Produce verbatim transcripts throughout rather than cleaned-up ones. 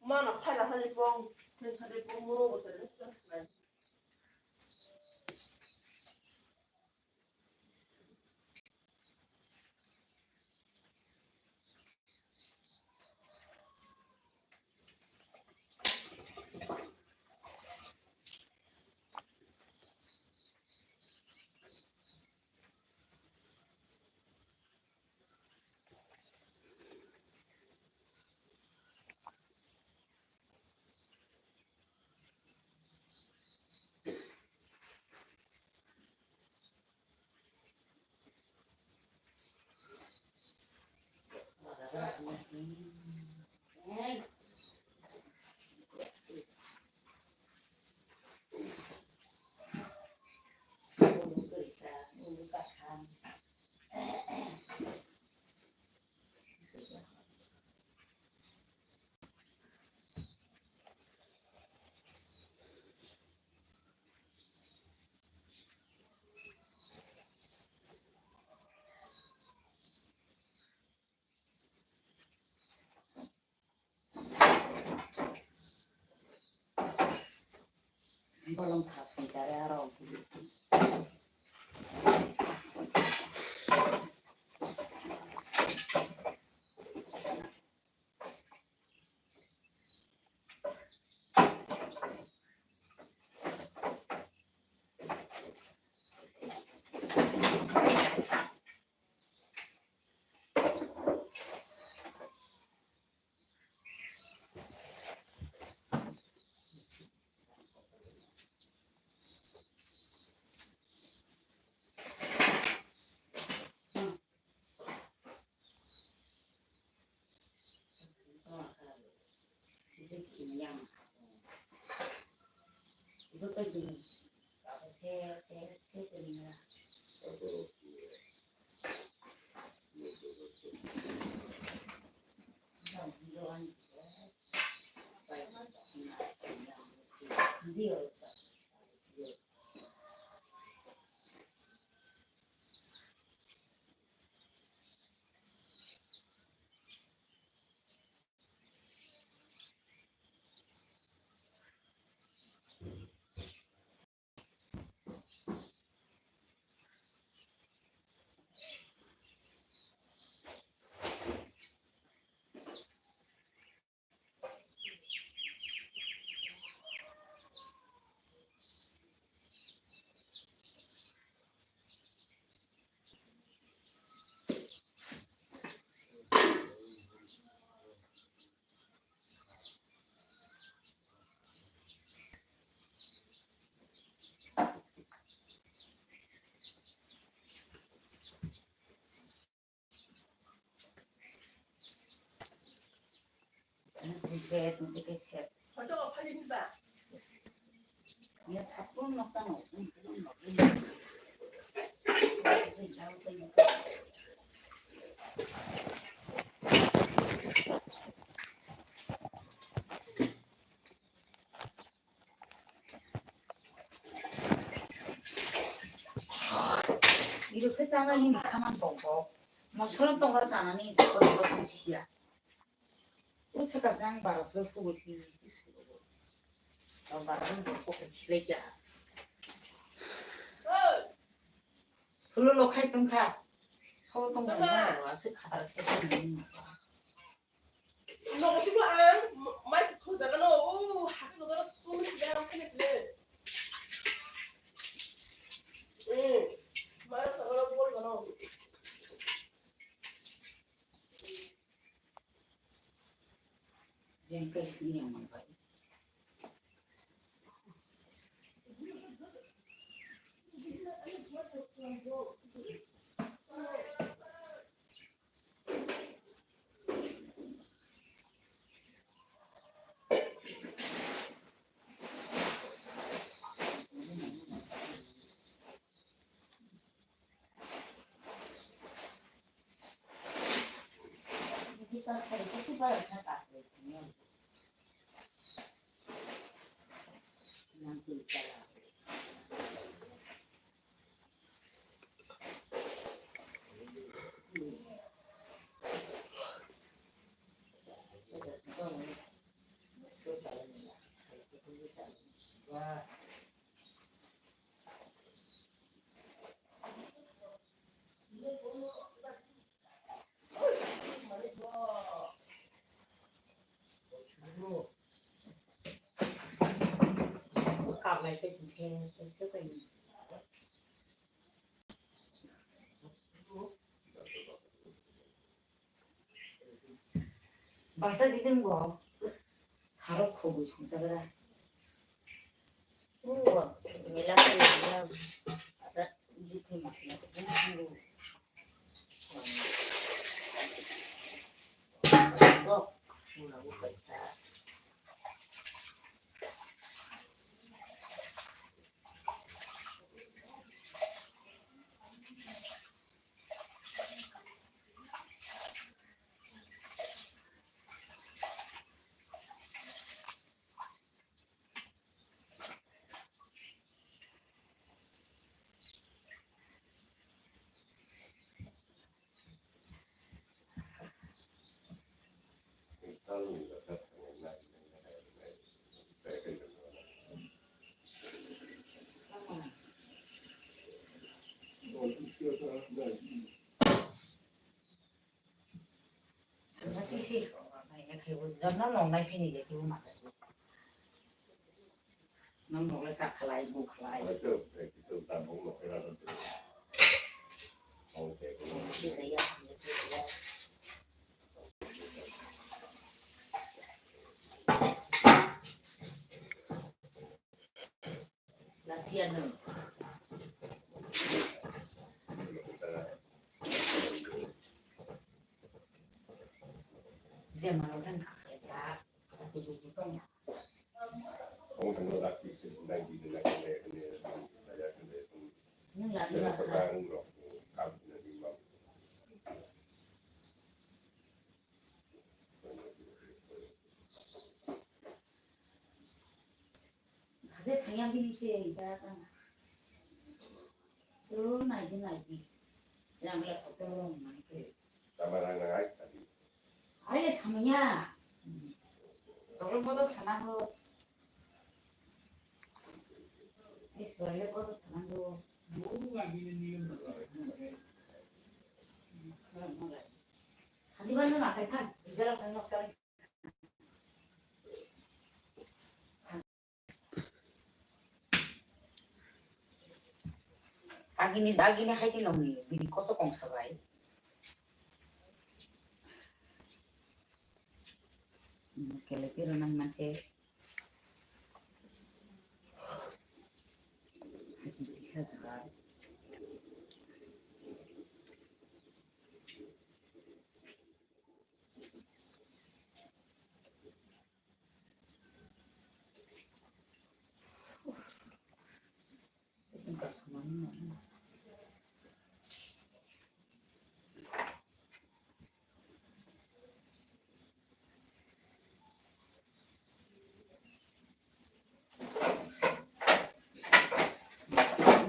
Mana phaila thani bong, thani bong moro bo tele. Bolong thas ni kare aro. Iro khe chana hini khaman bok bok. Mosoro tongo chanani, mosoro tong siya. O saka jang bara soi kubo tini. Bara soi kubo tini siya. Solo lokhai tongkha. Solo tongkha. Asuk khata se. Nogo sibla ang mai khojagano o hati nogoro tumi siya ang kene kene. Eh, mai khojagano bol gano. Jeng kai sini yang mai bai. Basa giding bo harok khogwi songchagra. Mela kaya ada jikhi makna. Ang khe tisi, ang khe bo jotno nong nai phini je tei ma khe. Nong nong le ta khlai, bu khlai. Haje thangya bini se ida kana. Ro naidi naidi. Yang le photo ro nang ke. Tama rang nang ai tadi. Ai le thangya. Toro bodo thana ho. Ai sore bodo thana ho. Hadi ban na kai than. Ida la kan nok kai. Agini, agini hai di nongni, bini koto kongsa bai. Kele kero nang manse. Kisa jaga.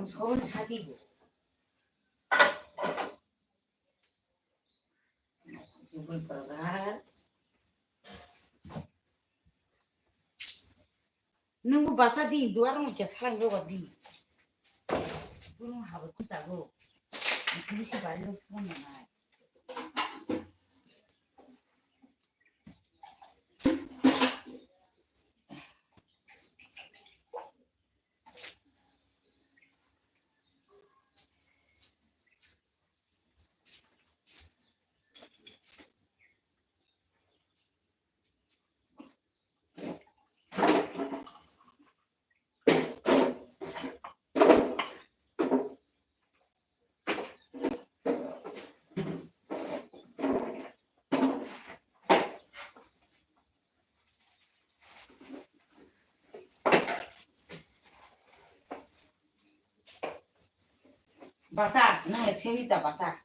Sabun sati bo. Basa di duar mo kya salang lo di. Purung habo kuta go. Kusi bari lo purung na. Basa, nang le thewi ta basa.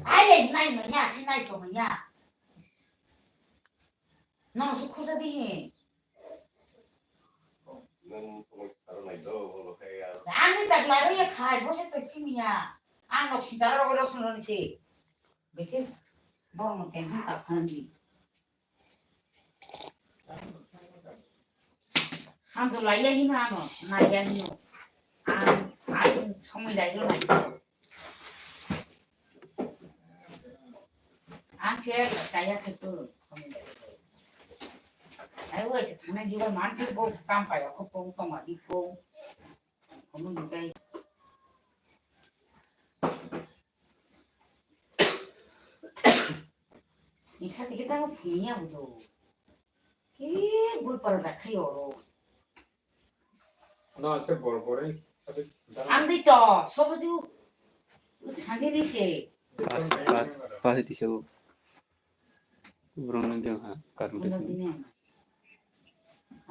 Ai, nai manya, nai to manya. Nang su khusa di hi. Nang tong saro nai do, bolo kaya. Ani tak laro ya khai, bo se to kimiya. Ang nok sitaro ro sun ron si. Bete, bor mo tension tak khan di. Hamdulillah, ya hino ano, na ya hino. Ang, ang somoi dai lo nai. Ang se kaya khe tu somoi dai lo. Ai, wai se thana jiwa man se bo kam pa ya ko ko ko ma di ko. Ko mo ni kai. Ni sa ti kita mo punya bu do. Ki bul para da khai oro. No, se bor bor, eh, tapi Ang di to, sobo ju, santi ni se. Pas, pas, pas di se. Burung ni dia ha, karung Ano di. Di ni ama.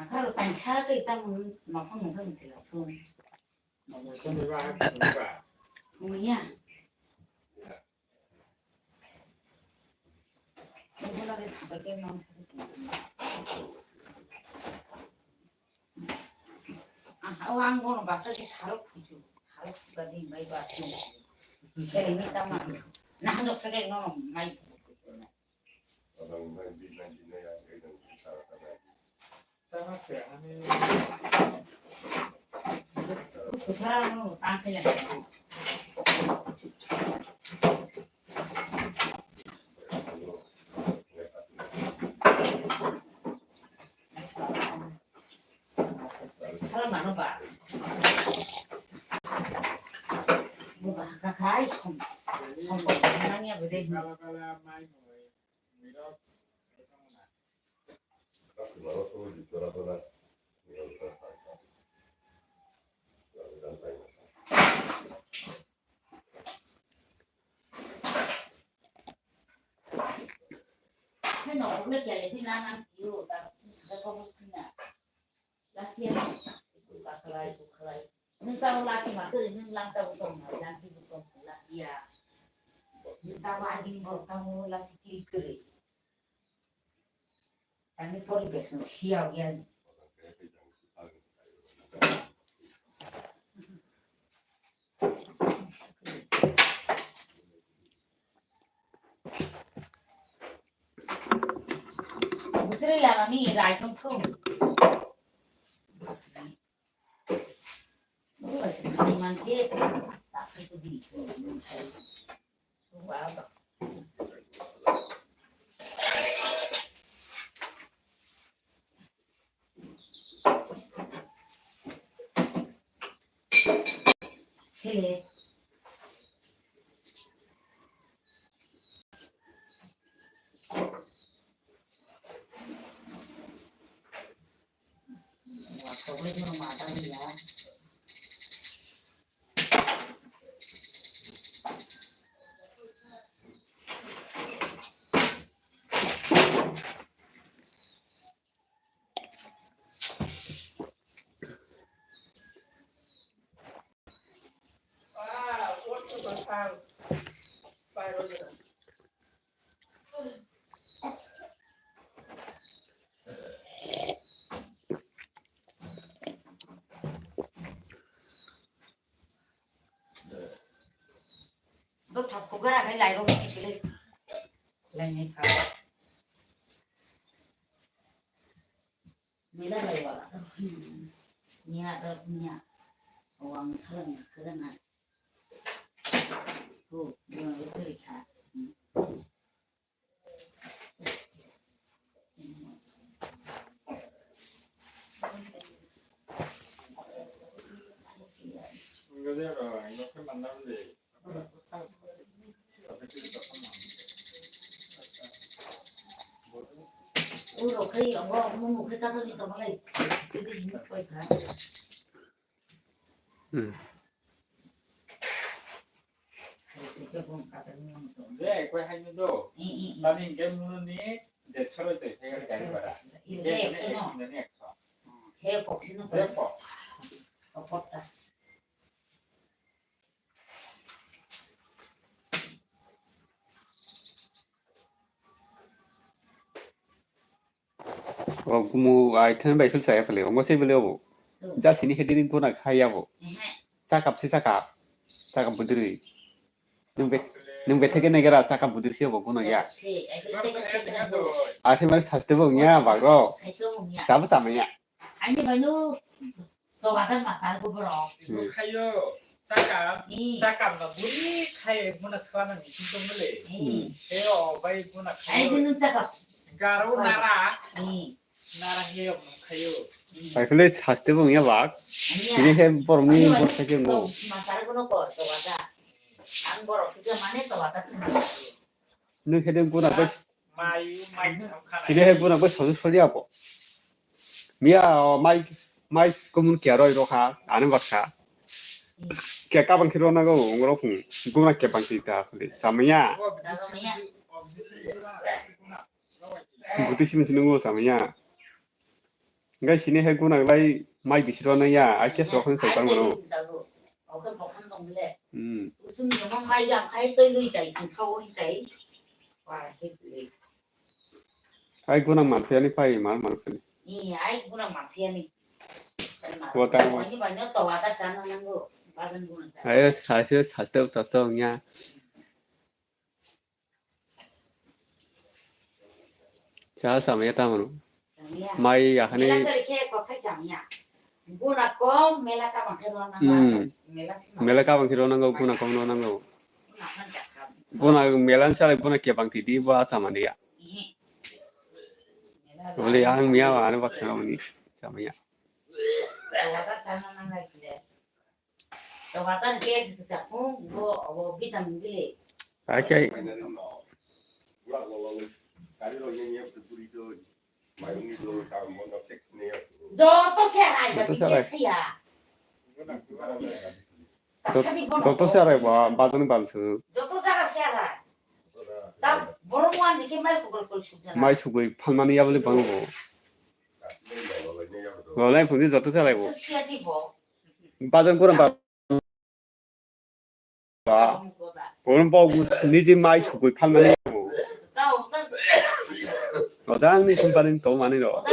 Akar tan sa ke ta mo, ma ko mo ko ni la ko. Sini ba, sini ba. Punya. Aha, o ang bono basa di tharok phuju, tharok phuga di mai ba phuju. Seri ni tama, nang dok kere no mai. Kuthara no tang kele. Sala mano ba. Bo ba ka kai som. Som ko nang ya bede. Nwng tamo lati ma kwrwi, nwng lang tamo tong ma, lang tamo tong ma, lati ya. Nwng tamo ading bo tamo lati kiri kwrwi. Ani poribesh no siya ya. Bwswrwi lama ni rai tong thung. Sele. Bo thak kugara khai lai rong lai lai kha. Mela lai wala. Nia da nia. Wang salam kagana. Ko, mo ko kha. Uro khai abo mo mo khai ta ta ni to malai. Hmm. Je, koi hai no do. Tani hingke muno ni de choro de phe gari bara. Hingke ekso no. Hingke ekso ni ekso. He kok sino je kok. Kok ta. O kumu ai thani bai phil saya phale, omo se bele obo. Jasini hedini guna khaya bo. Chakap si chakap. Chakap budri. Nung be, nung betheke negera chakap budri si obo guna ya. Athe mari saste bo nya bagro. Chabo samaya. Ani banu to wata masal ko bro. Hmm. Khayo, sakam, hmm, sakam na buri khai muna khana ni sing tong le. Hmm. He o bai muna khayo. Ai dinu sakam. Garo nara. Hmm. Nara he o khayo. Bai khale saste bo ya bak. Ani ya. Ini he borok ni ani bor theke ngo. Masal ko no kor to wata. Ang borok kisa mane to wata. Nung khe de guna bai. Mai, mai thang kha. Chini hai guna bai sosu soli abo. Miya o mai, mai kumun kia roi rokha, ani baksa. Kia kabang khe rona go, ngoro phung. Guna kia bang kita khuli. Samaya. Guti simi sini ngo samaya. Ngai sini hai guna bai mai bisiro na ya, ai kes rok sai tang mano. Hmm. Ai guna manthiyani pai mar mar kani. Wata. Ai saste saste ya. Cha samaya tamo no. Mai ya khani. Mela khe kok khai samaya. Guna kom mela ka bang khe rona. Hmm. Mela sima. Mela ka bang khe rona go guna kom rona go. Guna mela sa guna ke bang ti di ba samani ya. Bole ang miya wa ani baksa ni samaya. Wata sana nangai kile. Tawatan ke si chapung bo obo vitamin bile. Akai. Joto se rai ba. Joto se rai. Joto se rai ba bazani balsu. Joto jaga se rai. Ta borong wan dikhe mai khukul kul sujana. Mai sugui phalmani yabali bango. Golai phungni joto se rai bo. Siya si bo. Bazan kurang ba. Ba. Kono ba niji mai sugui phalmani. Odang ni company to mani ro.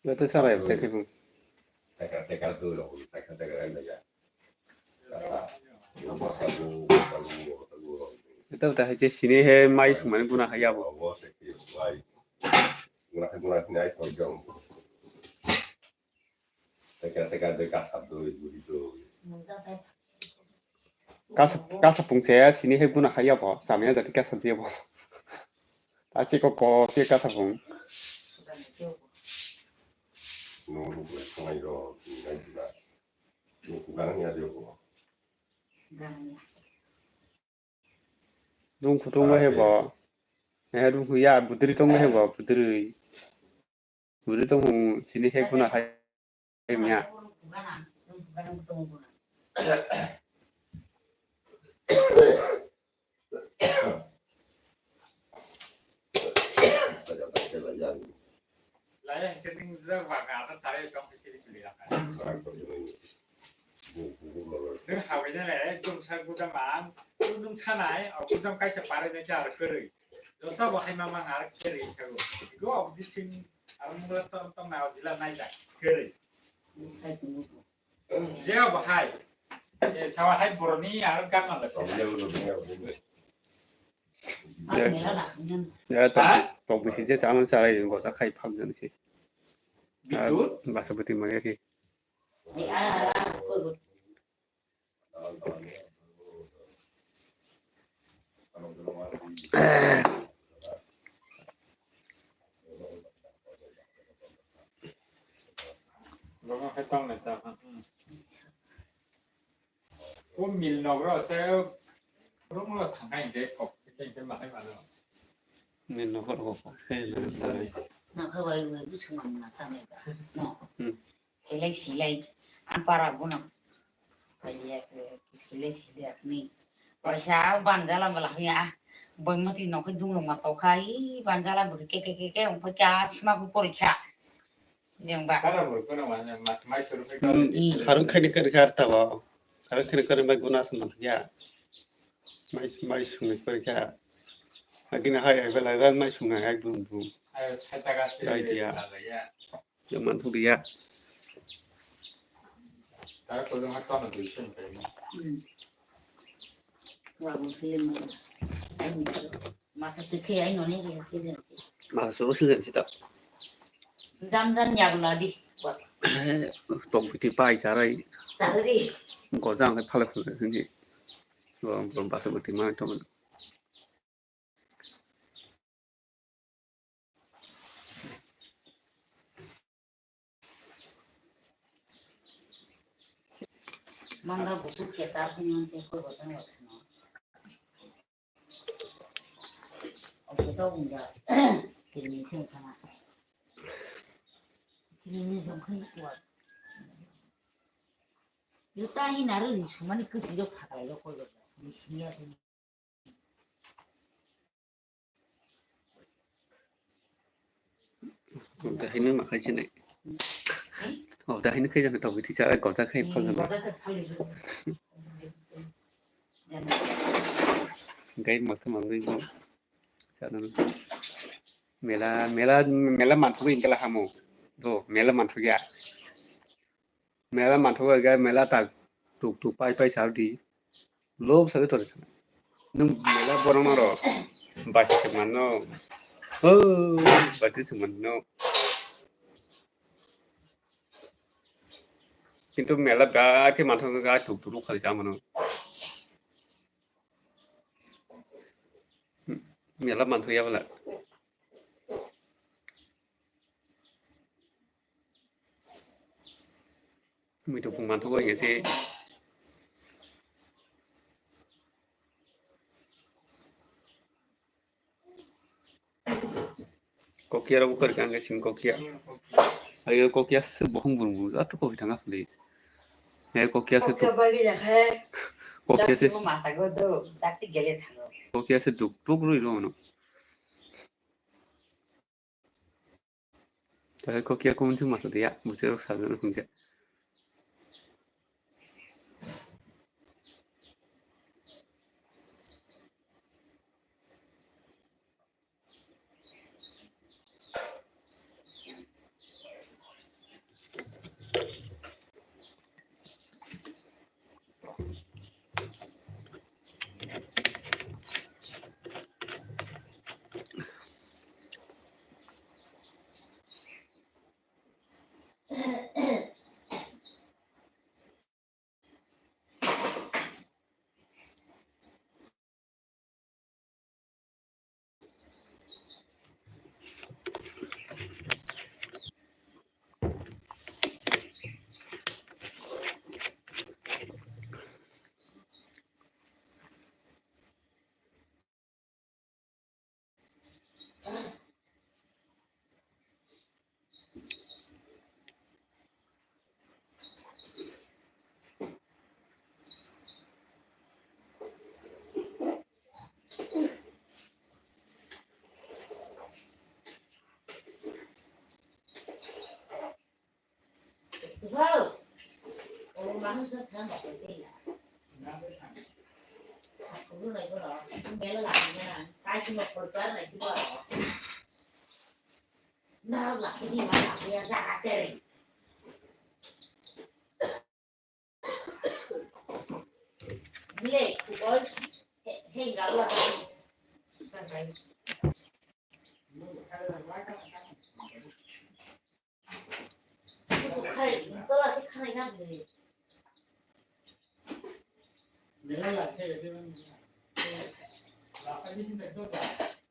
Joto sarai te khe. Ito ta hai je sini he mai sumani guna hai abo. Kasa, kasa pungse sini he guna hai abo, samya jati kasa dia bo. Achi ko ko ke kasa pung. Dung kutung he bo. He dung ya budri tong he bo, budri. Bwrwi tong hwn sini he guna khai mya. Gudam ang, gudam sanai, o gudam kaisa parai nai ta ar kwrwi. Joto bo hai mamang ar kwrwi thago. Go of this thing, ar mungla tom tom na jila nai da kwrwi. Jeo bo hai. E sawa hai boroni ar gan na da. Ya, ya, tok, tok bisi je saman sarai go ta khai phak jan si. Bitu? Basa bati maya ki. O mil nogro se runglo thangai de kok de de mahai mano. Mil nogro kok se na. Na khabai bai bu sumang na sa me ba. No. Hmm. Silai silai, ang para guna. Kaya ke silai silai ni. Paisa banjala mala ya. Boy mati nok dung ma to khai banjala bu ke ke ke ke ong pa sima ku kori kha. Jeng ba. Para bo kono ma ma mai suru pe. Harung khai ni kari kar ta ba. Harung khai ni kari mai guna sama ya. Mai mai sung ni kori kha. Agina hai ai bela ran mai sung ai bum bum. Ayo sai ta ga se. Ai dia. Ya. Yang manthok ya. Tara tolong ha tono dui sen kai. Hmm. Wa bo film ma. Masa chikhe ai noni ke ke. Masa so film sita. Jam jam ya la di. Tong piti pai sarai. Sarai. Ko jang phale phale ni. Basa bati ma to. Mangga buku kesar punya cek kau bukan laksana. Oke, tau bunda. Kini sing kana. Kini ni song kai kuat. Yuta hi naru ni sumani kusi lo phakai lo kau bukan. Ni sini ya sini. Dahino ma khai chinai. Oh, dahino khai jana tau biti cha gojak khai phal jana. Gai ma thum ang gai. Mela, mela, mela manthu gai kala hamo. Do, mela manthu ya. Mela manthogo ega mela tak tuk tuk pai pai sar di. Lob sabi tor. Nung mela borok no ro. Basi se manno. Oh, basi se manno. Kintu mela bai khe manthogo ga tuk tuk khali sa mano. Mela manthoya bala. Mui tong phung manthogo hingke se. Kokia rok bwkhari kang sing kokia. Ayo kokia se bohong burung burung ato kopi thanga suli. He kokia se to. Kokia bagi ya he. Kokia se. Dakti mo masa go do, dakti gele thango. Kokia se duk duk rui ro no. Tei kok ya kumun chwng masa dia, bwswk rok sajak nw hwnjak.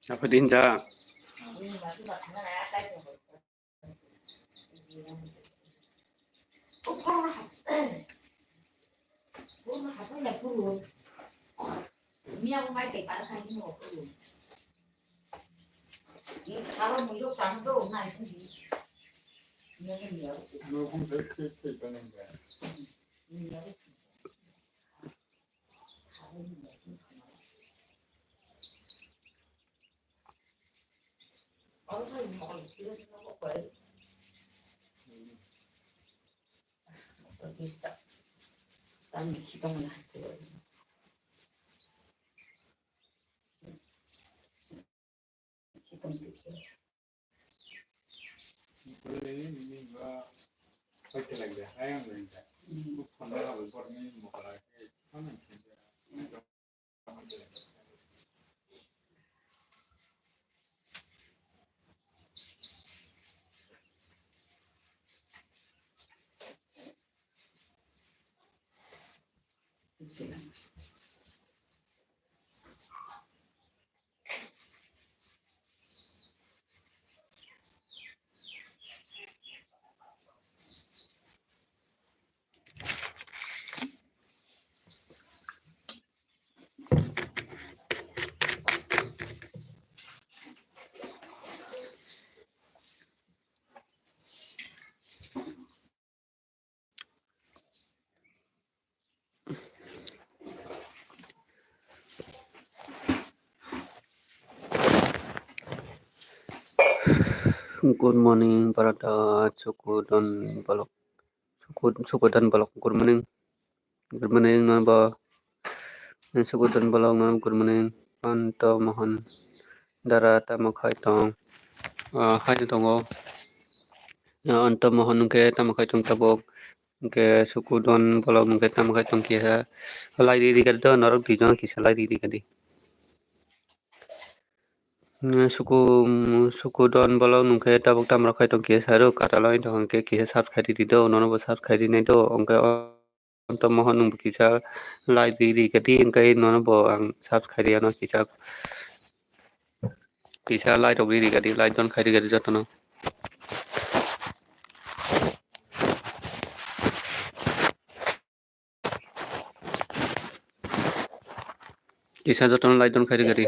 Apa dinja? Good morning, Bharata, Sukudon Bolok. Suku-, Sukudon Bolok, good morning. Good morning, no bo. Sukudon Bolok, no, good morning. Anto Mohon Dara tamo khai tong? Ah, hai no tongo. Ah, Anto Mohon hwnkhe tamo khai tong tabuk? Hwnkhe Sukudon Bolok hwnkhe tamo khai tong kisa? Lai ri ri kadi to, norok duijon kisa lai ri ri kadi. Suku, Sukudon Bolok nungkhe tabuk tamrok khai tong kisa ro, katalai tong hwnkhe kisa search khai ridi do, nono bo search khai rinai do, hwnkhe o Anto Mohon nungbo kisa like ri ri kadi, hwnkhe nono bo ang search khai ri ano kisa, kisa like rok ri ri kadi, like don khai ri kadi jotono. Kisa jotono like don khai rwgwi.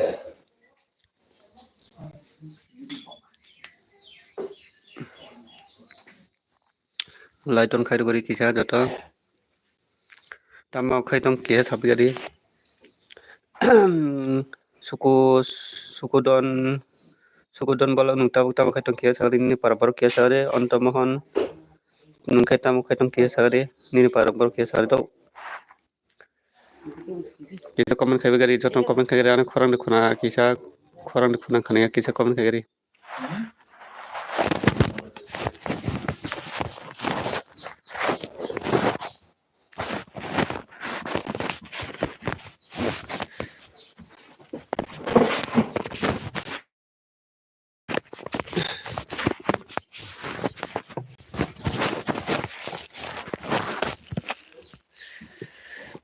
Like don khai rwgwi kisa joto. Tamo khai tong kisa sabi gadi. Suku, Sukudon, Sukudon Bolok nung tabuk tamo khai tong kisa sagadi nini para borok kisa sagadi, Anto Mohon nung khai tamo khai tong kisa sagadi nini para borok kisa sagadi to. Kisa comment khai bagari, joto comment khai gari, ano khorang de khuna, kisa khorang de khuna khana, kisa comment khai gari.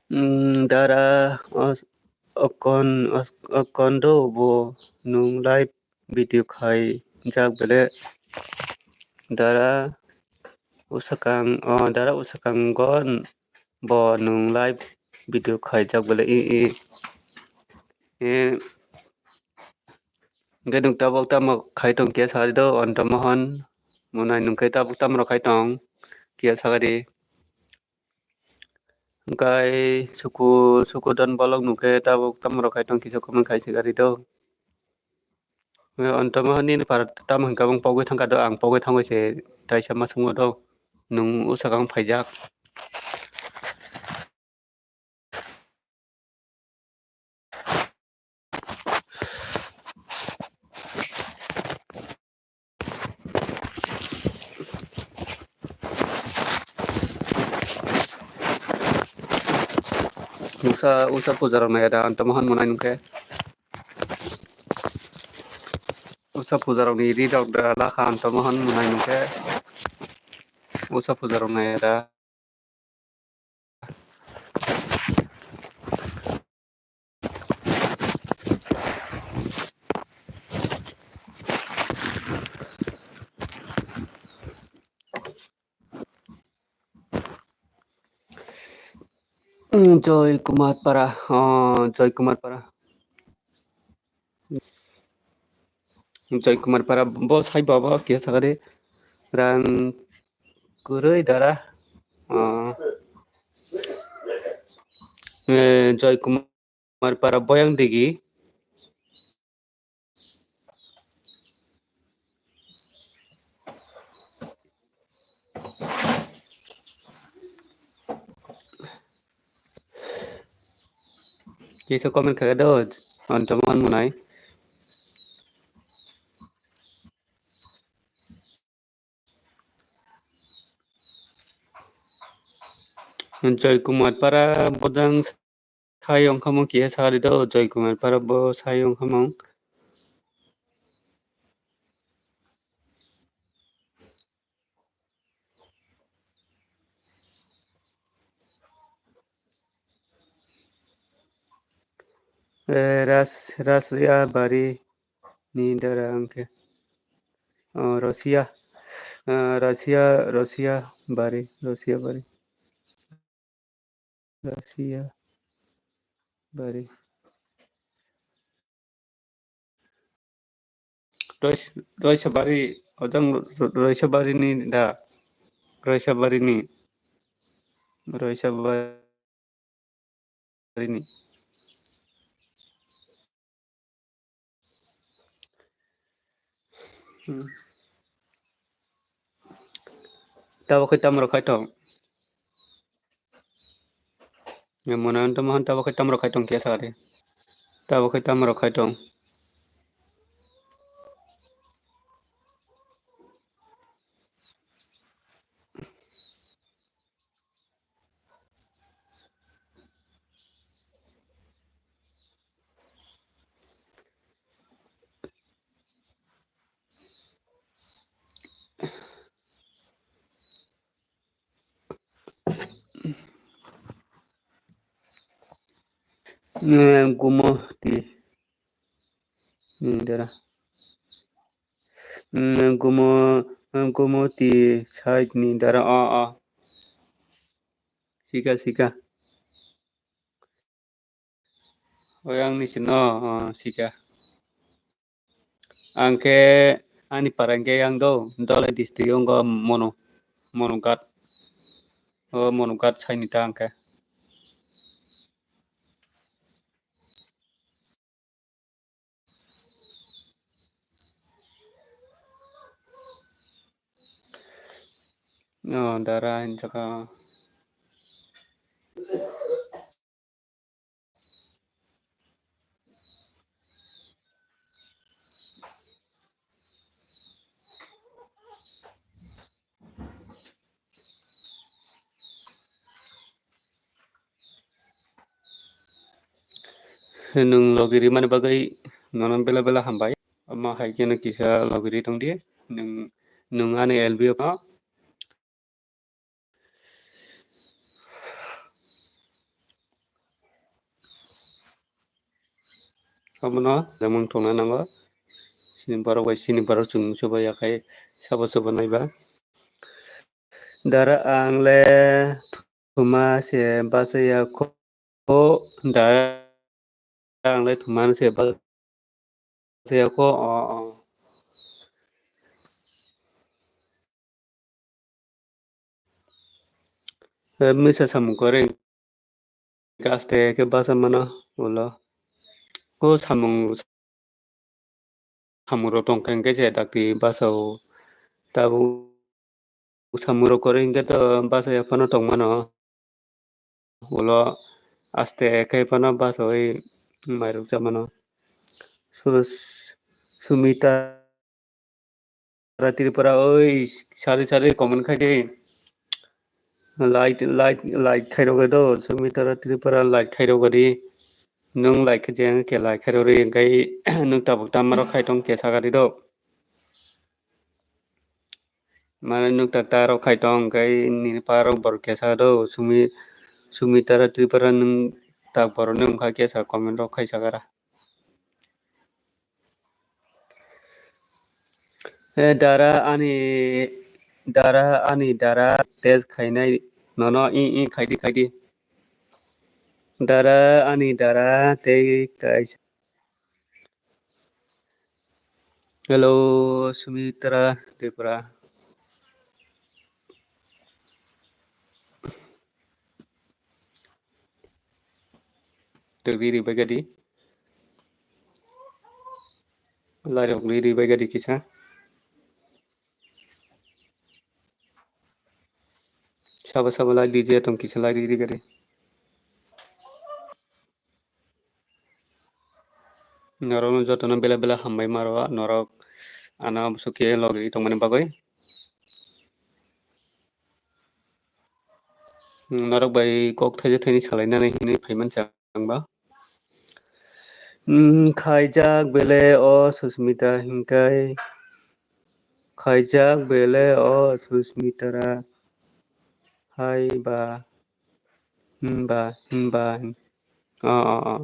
Mm, dara os-, okon, os-, okon do bo nung live video khai jak bele dara usakang, o dara usakang go bo nung live video khai jak bele i, i, i. Hwnkhe nwng tabuk tamo khai tong kisa sagadi do, Anto Mohon. Mwnai nwng khe tabuk tamo rok khai tong kisa sagadi. Hwnkhe Suku, Sukudon Bolok nwng khe tabuk tamo rok khai tong kisa comment khai sagadi do. Anto Mohon nini para tamo hwnkhe abang pogwi thangkha do, ang pogwi thangwi se taisa ma swngo do, nwng usakang phaijak. Usa, usa puja rok nai da, ang tamo han mwnai nungkhe. Usa puja rok ni ri rok da lakha, ang tamo han mwnai nungkhe. Usa puja rok nai da. Mm, Joy Kumar Para, oh, Joy Kumar Para. Joy Kumar Para, bo sai baba, kisa sakari. Rang kurui dara. Oh. Eh, Joy Kumar Para, Boyang Digi. Kisa comment khaga do, anto man munai. Joy Kumar Para bodang sai ongkhamong kiya sari do, Joy Kumar Para bo sai ongkhamong. Eh, Ras-, Rasriya Bari ni dara angke. Oh, Russia. Ah, Russia, Russia Bari, Russia Bari. Russia Bari. Rois-, Roisa Bari, ojang Ro-, Roisa Bari ni da. Roisa Bari ni. Roisa Bari. Rini. Hmm. Tabo khe tamo rok khai tong. Ya, mona anto mahan tabo khe tamo rok khai tong khe sari. Tabo khe tamo rok khai tong. Eh, gumo ti. Ni dara. Mm, gumo, gumo ti side ni dara. Oh, oh. Sika, sika. Oi, ang ni sino, oh, sika. Ang khe ani para hwnkhe yang do, Dhalai district ongo Monu, Monughat. O Monughat saini ta ang khe. Oh, dara hinjaka. Nwng logi rimani bagwi nono bela bela hambai. Omo hai kheno kisa logi ri tongdi. Nwng, nwng ani L B O no. Omono jemon tongna nango. Sini borok bai sini borok chwng soba yakhai sabo soba naiba. Dara ang le thuma se bachaya kho, dara ang le thuma se bachaya kho, o, o. Eh, misa samung kore aste khe basa mano ulo. O samung, samung rok tong khe hwnkhe se dakti basa o. Tabuk samung rok kore hwnkhe to basa ya phano tong mano. Ulo aste khe phano basa oi mairok cha mano. Su-, Sumita Tripura, oi, sari sari comment khai di. Like, like, like khairok do, Sumitra Tripura like khairok di. Nwng like khe jeng khe like khairok ri, hwnkhe nwng tabuk tamo rok khai tong khe sakha di do. Mane nwng tak ta rok khai tong, hwnkhe nini pa rok borok khe sakha do, Sumi-, Sumitra Tripura nwng tak borok nwng kha khe sa comment rok khai sakha ra. Eh, dara ani, dara ani dara test khainai nono i, i khaidi, khaidi. Dara ani dara tei kaisa. Hello, Sumitra Tripura. Twi ri bai gadi. Larok ri ri bai gadi kisa. Sabo sabo lai di je tong kisa lai ri ri gadi. Norokno jotono bela bela hambai maro, norok ano suki logi tongmani bagwi. Norok bai kok thaisa thaini salainani hinwi phaiman chang ba. Hmm, khaijak bele o Susmita hinkai. Khaijak bele o Susmita ra. Hai ba. Himba, himba. O, o, o.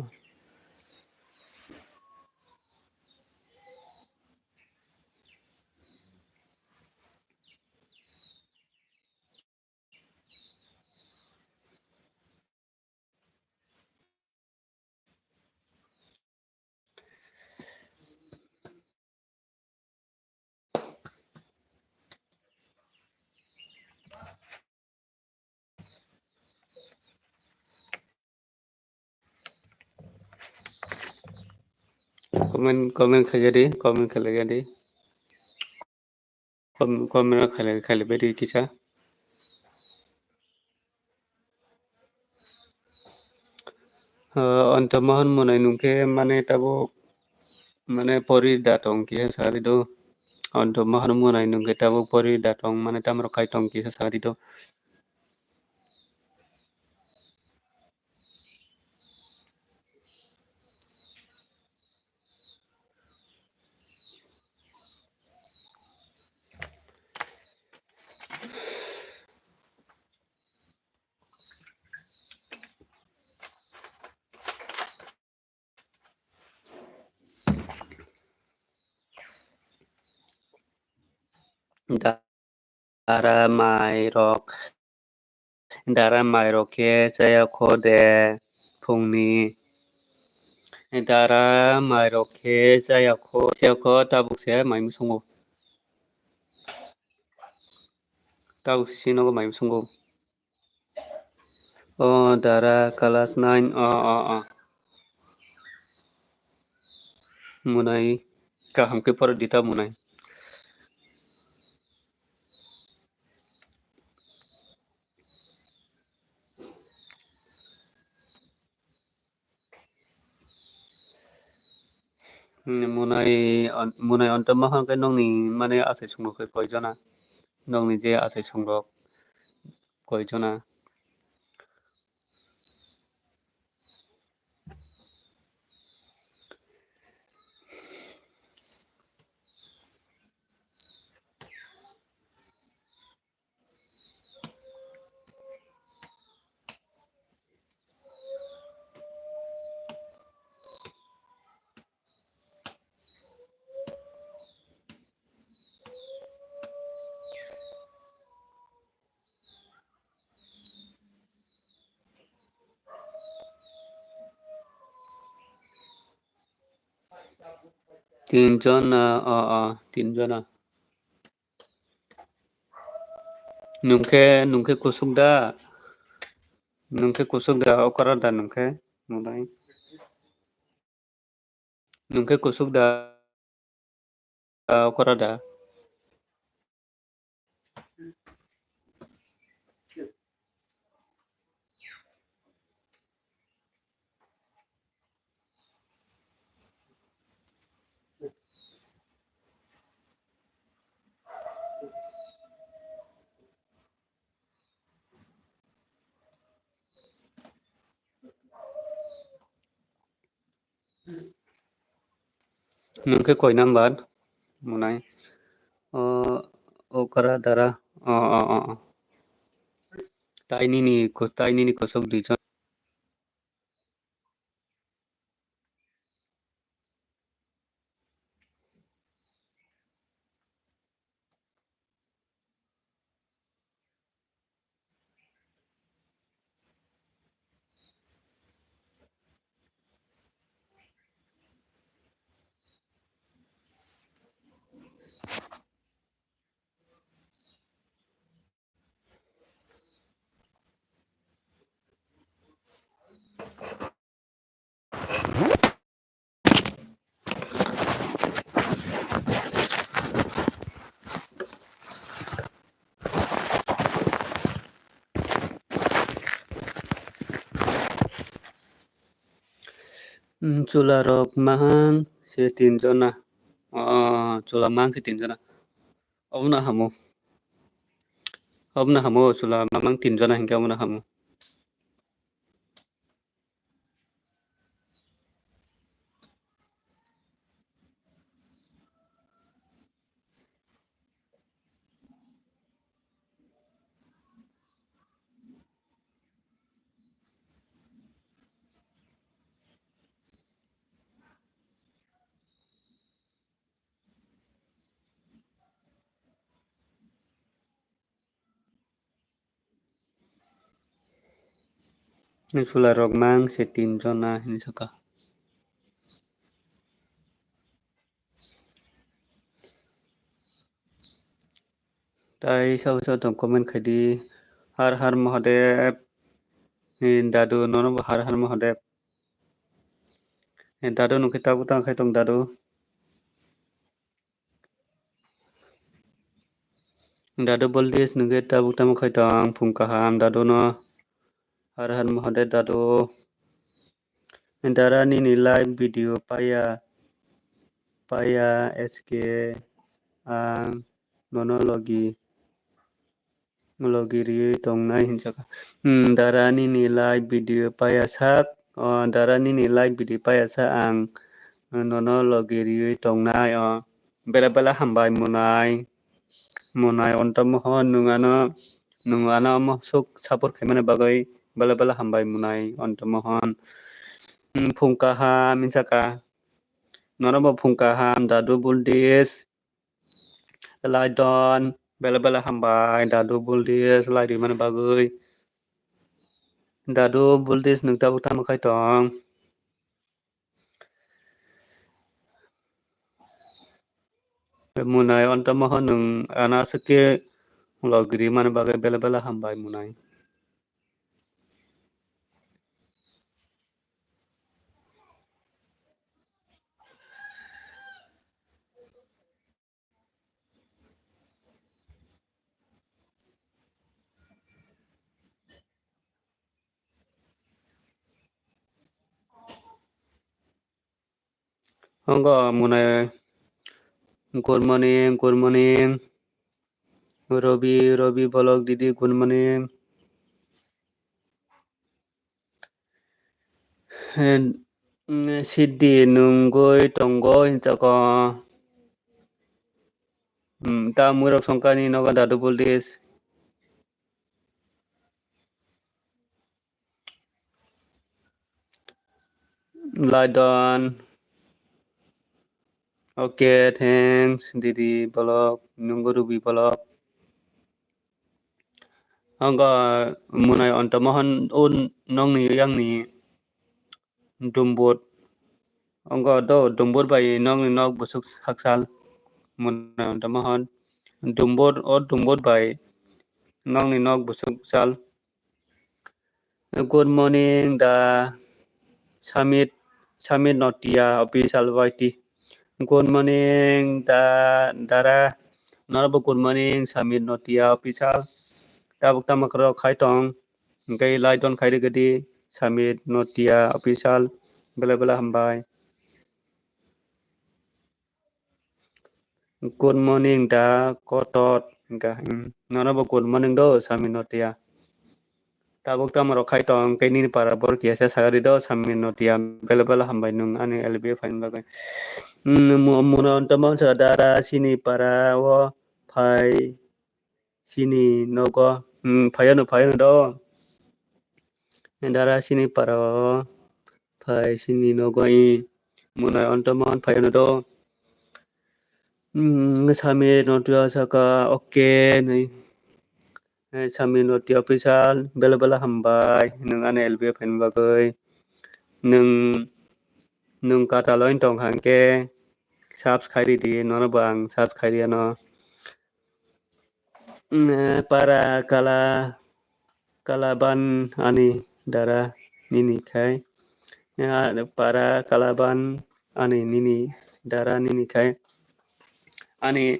Comment, comment khaijadi, comment khaijadi. Kom-, comment rok khailai, khailai bai di kisa. Ah, Anto Mohan Munai nungkhe mane tabuk mane pori da tong kisa sari do. Anto Mohan Munai nungkhe tabuk pori da tong mane tamrok khai tong kisa sari do. Dara mai rok, dara mai rok khe chaya kho de phungni. Dara mai rok khe chaya kho, chaya kho tabuk se mai musungo. Tabuk se sinogo mai musungo. O dara class nine, o, o, o. Munai kaham khe pore dita munai. Hmm, munai on-, munai onto mahon khe nongni mane asai sumrok khe koi jona? Nongni je asai sumrok koi jona? Tinjon, ah, ah, ah, tinjon, ah. Nungkhe, nungkhe kusuk da? Nungkhe kusuk da, okora da nungkhe? Nunai. Nungkhe kusuk da, okora da? Nwng khe koi number? Mwnai. O, okra dara. O, o, o, o. Tai nini ko-, tai nini kosok duijon. Hmm, chwla rok mahang se tin jona. Oh, chwla mahang se tin jona. Obono hamo. Obono hamo, chwla mamang tin jona hinkhe obono hamo. Chwla rok mang se tin jona hinwi sakha. Tai sabo sabo tong comment khai di. Har har Mahadev. Ni dadu nono bo har har Mahadev. Ni dadu nukhe tabuk tang khai tong dadu. Dadu Boldish nungkhe tabuk tamo khai tong, phung kaham dadu no. Har har Mahadev dadu. Dara nini live video paya, paya S K ang nono logi, logi riwi tongnai hinjaka. Hmm, dara nini live video paya sak, o dara nini live video paya sa ang nono logi riwi tongnai o. Bela bela hambai Munai, Munai Onto Mohon, nwng ano, nwng ano omo sok support khaimani bagwi bela bela hambai Munai Onto Mohon. Hmm, phung kaham hinjaka. Norokbo phung kaham, dadu Buldish, Laidon, bela bela hambai, dadu Buldish, lai rimani bagwi. Dadu Buldish nwng tabuk tamo khai tong. Munai Onto Mohon nwng ano aswk khe logi rimani bagwi bela bela hambai Munai. Ongo Munai, good morning, good morning. Robi, Robi Bolok didi, good morning. Hen, mm, Siddhi nungwi tongo hinjako. Mm, ta mwrok songkani nogo dadu Buldish. Laidon. Okay, thanks, didi Bolok, nunggo Robi Bolok. Ongo Munai Onto Mohon o nokni yakni Dumbur. Ongo do Dumbur bai nokni nok busuk saksal. Munai Onto Mohon. Dumbur, o Dumbur bai nokni nok busuk sal. Good morning, da Samit, Samit Notia official Y T. Good morning, da, dara. Norokbo good morning, Samit Notia official. Tabuk tamo khoro khai tong. Hingke like don khai rwgwdi, Samit Notia official. Bela bela hambai. Good morning, da Kotot. Hingka, hmm, nono bo good morning do, Sami Notia. Tabuk tamo rok khai tong, khe nini para borok kisa sagadi do, Samir Notia, bela bela hambai nwng ani L B faini bagwi. Hmm, mu-, muna onto mansa dara sini para o phai sini nogo, hmm, phaiano, phaiano do. Dara sini para o phai sini nogo i muna onto man phaiano do. Hmm, Samir Notia saka, okay, nai. Eh, Samir Notia official, bela bela hambai, nwng ani L B faini bagwi. Nwng, nwng kataloi tong kha hwnkhe, subs khai ridi, nono bo ang subs khai riya no. Mm, eh, para kala, kalaban ani dara nini khai. Eh, para kalaban ani nini dara nini khai. Ani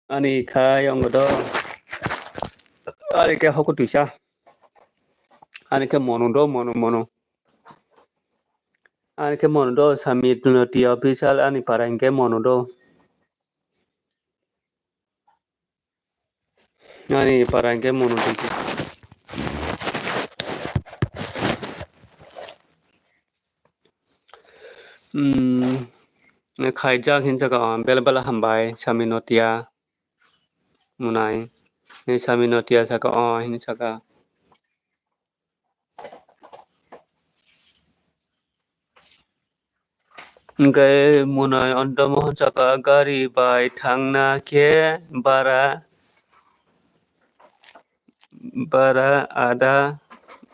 Ani khai ongo do. Ari khe hoko twisa. Ani khe mono do, mono, mono. Ani khe mono do, Samir Notia official ani para hinkhe mono do. Ani para hinkhe mono do. Hmm, khaijak hinwi saka, o, bela bela hambai, Samir Notia mwnai. Hinwi Samir Notia saka, o, hinwi saka. Hwnkhe mwnai onto mohon saka, gari bai thangna khe bara, bara ada,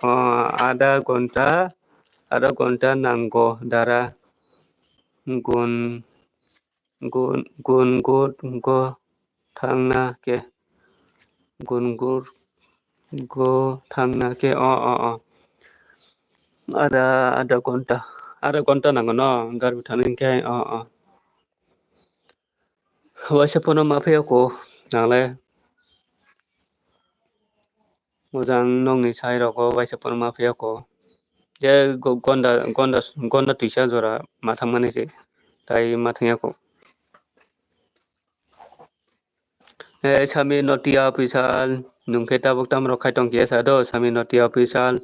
o, ada gonta, ada gonta nango dara. Gun, gun, gun, gun, go thangna khe. Gun, gur, go thangna khe. O, o, o. Ada, ada gonta, ada gonta nango no, gari bai thangna khe. O, o. Waisa phano ma phiyoko, nangle mojang nokni sairogo waisa phano ma phiyoko. Je go-, gonda, gonda, gonda twisa jora ma thangmani se, tai ma thangyako. Eh, Samir Notia official, nwng khe tabuk tamo rok khai tong kiya sa do, Samir Notia official,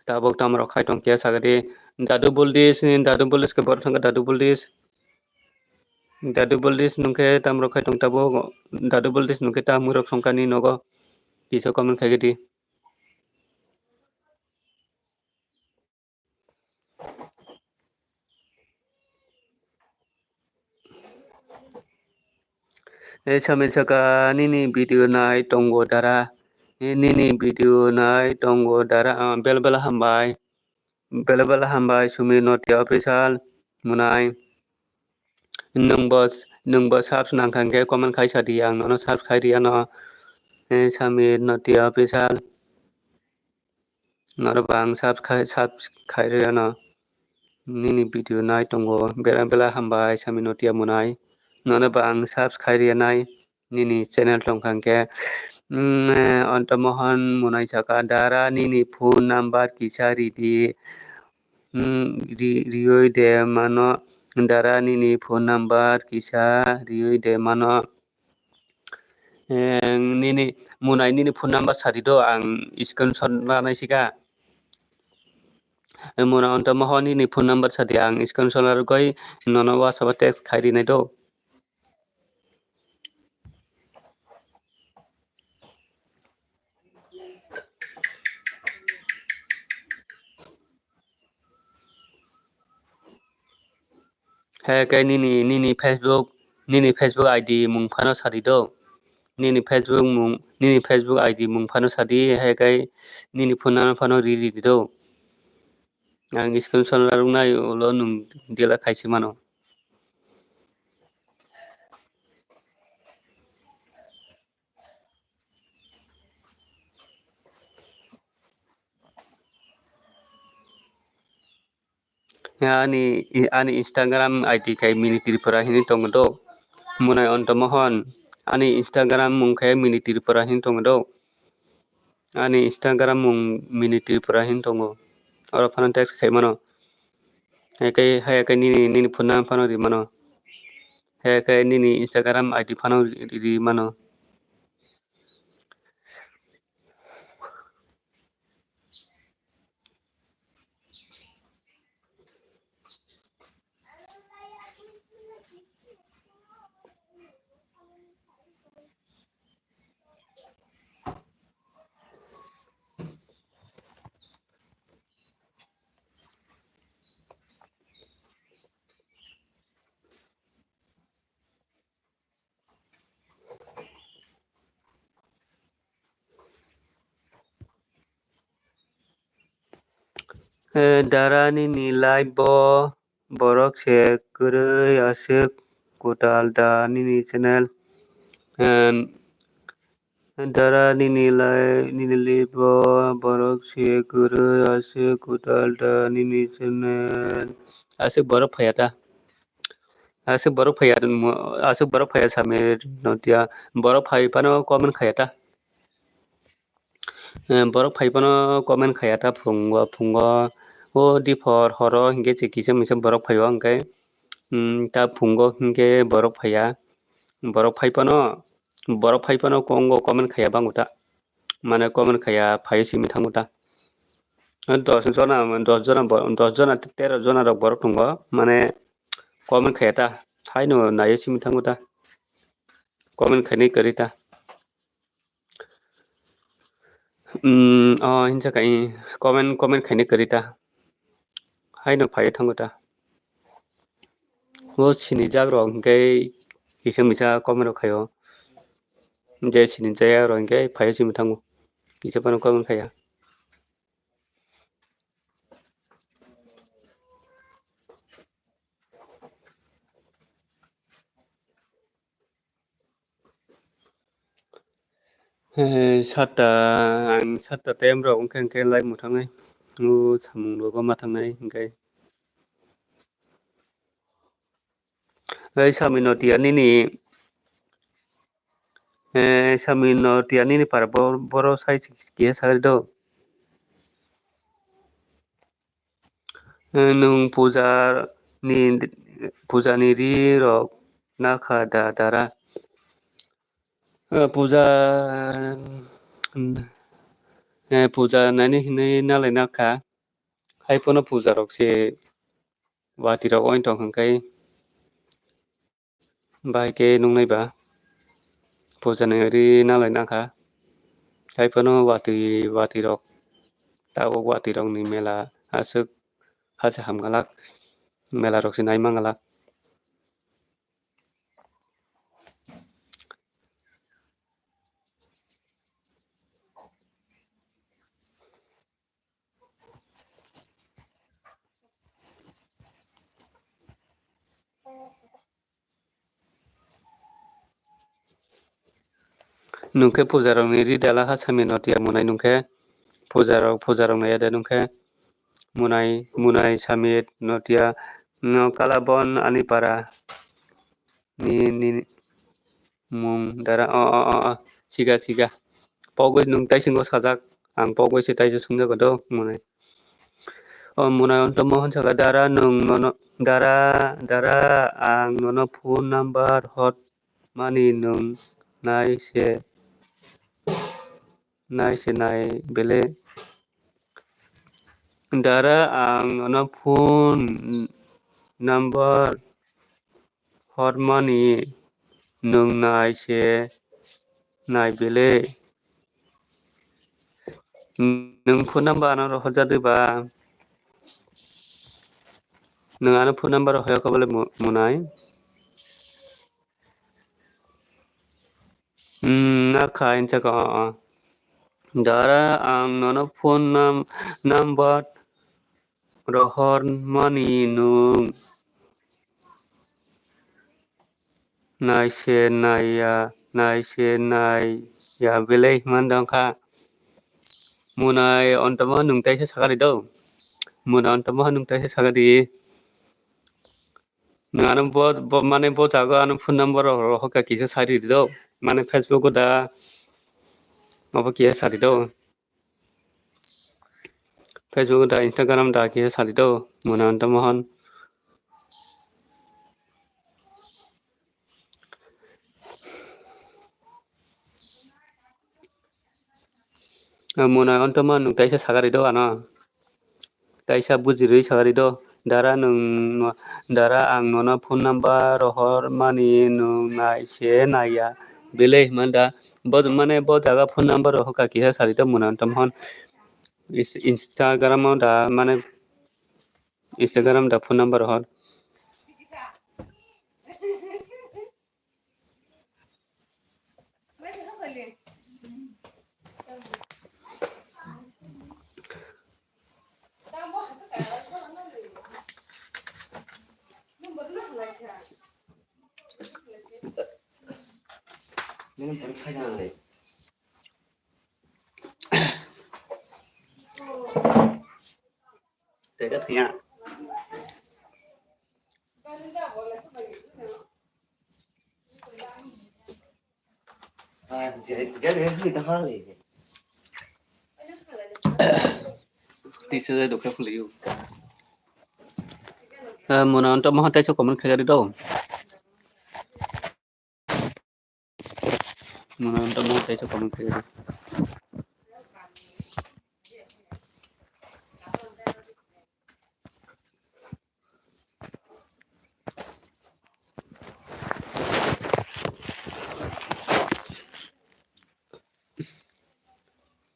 tabuk tamo rok khai tong kiya sa gadi. Dadu Buldis, Dadu Buldis khe borok thangkha Dadu Buldis. Dadu Buldis nwng khe tamo rok khai tong tabuk, Dadu Buldis nwng khe ta mwrwk songkha ni nogo, kisa comment khai gadi. Eh, Samir saka nini video nai tongo dara. Eh, nini video nai tongo dara. Ah, bela bela hambai. Bela bela hambai Samir Notia official mwnai. Nwngbo, nwngbo subs nangkha hwnkhe comment khai sadi, ang nono subs khai riya no. Eh, Samir Notia official. Norok bo ang subs khai, subs khai rwya no. Nini video nai tongo, bela bela hambai Samir Notia mwnai. Nono bo ang subs khai rwya nai, nini channel tong kha hwnkhe. Mm, eh, Onto Mohon mwnai saka, dara nini phone number kisa ridi. Mm, ri-, rioi de mano, dara nini phone number kisa rioi de mano. Eh, nini mwnai nini phone number sadi do, ang screenshot lanai sika. Eh, mwnai Onto Mohon nini phone number sadi, ang screenshot larwgwi nono WhatsApp o text khai rinai do. Hai khe nini, nini Facebook, nini Facebook I D mung phano sadi do. Nini Facebook mung, nini Facebook I D mung phano sadi, hai khe nini phone number phano ri ri di do. Ang screenshot larwknai ulo nwng delete khai se mano. Ani, ani Instagram I D khe Mini Tripura hinwi tongo do. Mwnai Onto Mohon, ani Instagram mung khe Mini Tripura hinwi tongo do. Ani Instagram mung Mini Tripura hinwi tongo. Oro phano text khai mano. Hai khe, hai khe nini, nini phone number phano ri mano. Hai khe nini Instagram I D phano ri, ri mano. Eh, dara nini live bo borok se kwrwi aswk kwtal da nini channel. Em, dara nini live, nini live bo borok se kwrwi aswk kwtal da nini channel. Aswk borok phaiya ta. Aswk borok phaiya, aswk borok phaiya Samir Notia. Borok phai phano comment khaiya ta. Eh, borok phai phano comment khaiya ta phungo, phungo. O diphor horo hinkhe se kisa misa borok phaio hinkhe, mm, ta phungo hinkhe borok phaiya. Borok phai phano, borok phai phano kongo comment khaiya bango ta. Mane comment khaiya phai simi thango ta. Dos jona, dos jona bo-, dos jona, tero jona rok borok tongo. Mane comment khaiya ta. Haino naiyo simi thango ta. Comment khainai kwrwi ta. Mm, oh, hinsa kai comment, comment khainai kwrwi ta. Haino phaiwi thango ta. O sinijak rok hinkhe kisa misa comment rok khaio. Je sinijak rok hinkhe phaiwi simi thango. Kisa phano comment khaiya. He, satta, ang satta time rok wngkha, wngkha live mwthangwi. O samung rogo ma thangnai, hwnkhe. Ei, Samir Notia nini, eh, Samir Notia nini para bo-, boro sai kiye sagri do. Eh, nwng puja ni, puja ni ri rok nakha da dara. Eh, puja, eh, puja nani hinwi nalai nakha. Hai phano puja rok se watwi rok ointong hwnkhe. Bahai khe nuknai ba puja ni ri nalai nakha. Hai phano watwi, watwi rok, tabuk watwi rok ni mela aswk ha se ham galak, mela rok se nai man galak. Nungkhe puja rokni ri dala ha Samir Notia munai nungkhe puja rok, puja rok naiya de nungkhe munai, munai Samir Notia no kala bon ani para ni, ni mung dara o, o, o, o, siga, siga. Pogwi nung taisingo sajak, ang pogwi se taisa sumjago do, mwnai. O mwnai onto mohon saka, dara nung nono, dara, dara, ang nono phone number hot mani nung nai se, nai se nai bele. Dara ang nono phone number hor mani nwng nai se nai bele. Nwng phone number ano rohor jadwi ba? Nwng ano phone number rohor kha bole mu-, munai. Hmm, nakha insaka, o, o. Dara ang nono phone num-, number rohor mani nwng nai se nai ya, nai se nai ya belai hwnwi dong kha. Munai ontomo nwng taisa sakari do. Munai ontomo nwng taisa sakari. Nwng ano bo, bo, mane bo jaga ano phone number rok, rok hoka kisa sai ridi do. Mane Facebook o da, abo kisa sai ridi do. Facebook da, Instagram da kisa sai ridi do. Muna anta mohon. Muna onto ma nwng taisa sagari do ano. Taisa bujirwi sagari do. Dara nwng, dara ang nono phone number rohor mani nwng nai se nai ya. Belai hwnma da. Bo, mane bo jaga phone number rohor ka kisa sari do muna onto mohon. Is-, Instagram o da mane Instagram da phone number rohor. Nini bwrwi khaina nangnai. Teka thwiya. Tisa jai dokhe phulio. Eh, mona onto mohon taiso comment khaigari do. Mona onto mohon taiso comment khaigari.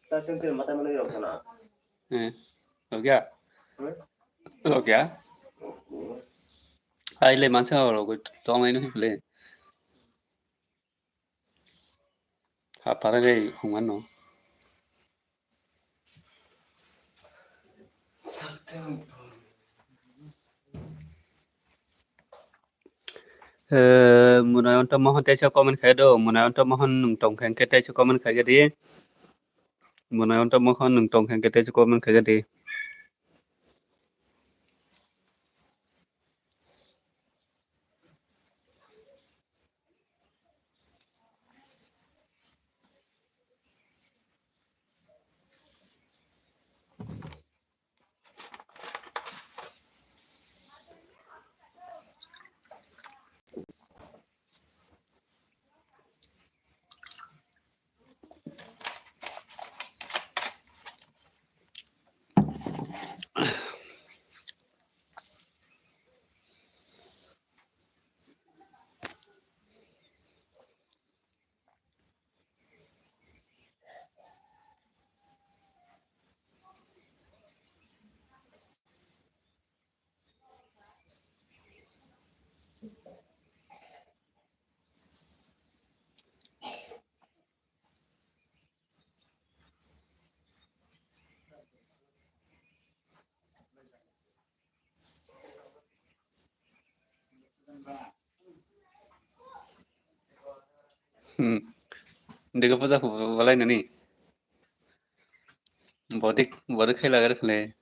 Ta sengkir mata mana yok kana? Eh, logya? Hmm? Logya? Ai le mansa ro go tong ai no hi ple. Ha para re hungan no. Eh, mona onto mohon taiso comment khai do, mona onto mohon nung tong khe taiso comment khai di. Mona onto mohon nung tong khe taiso comment khai di. Hmm. Dega paja ko balai nani. Body, body khai lagar khale.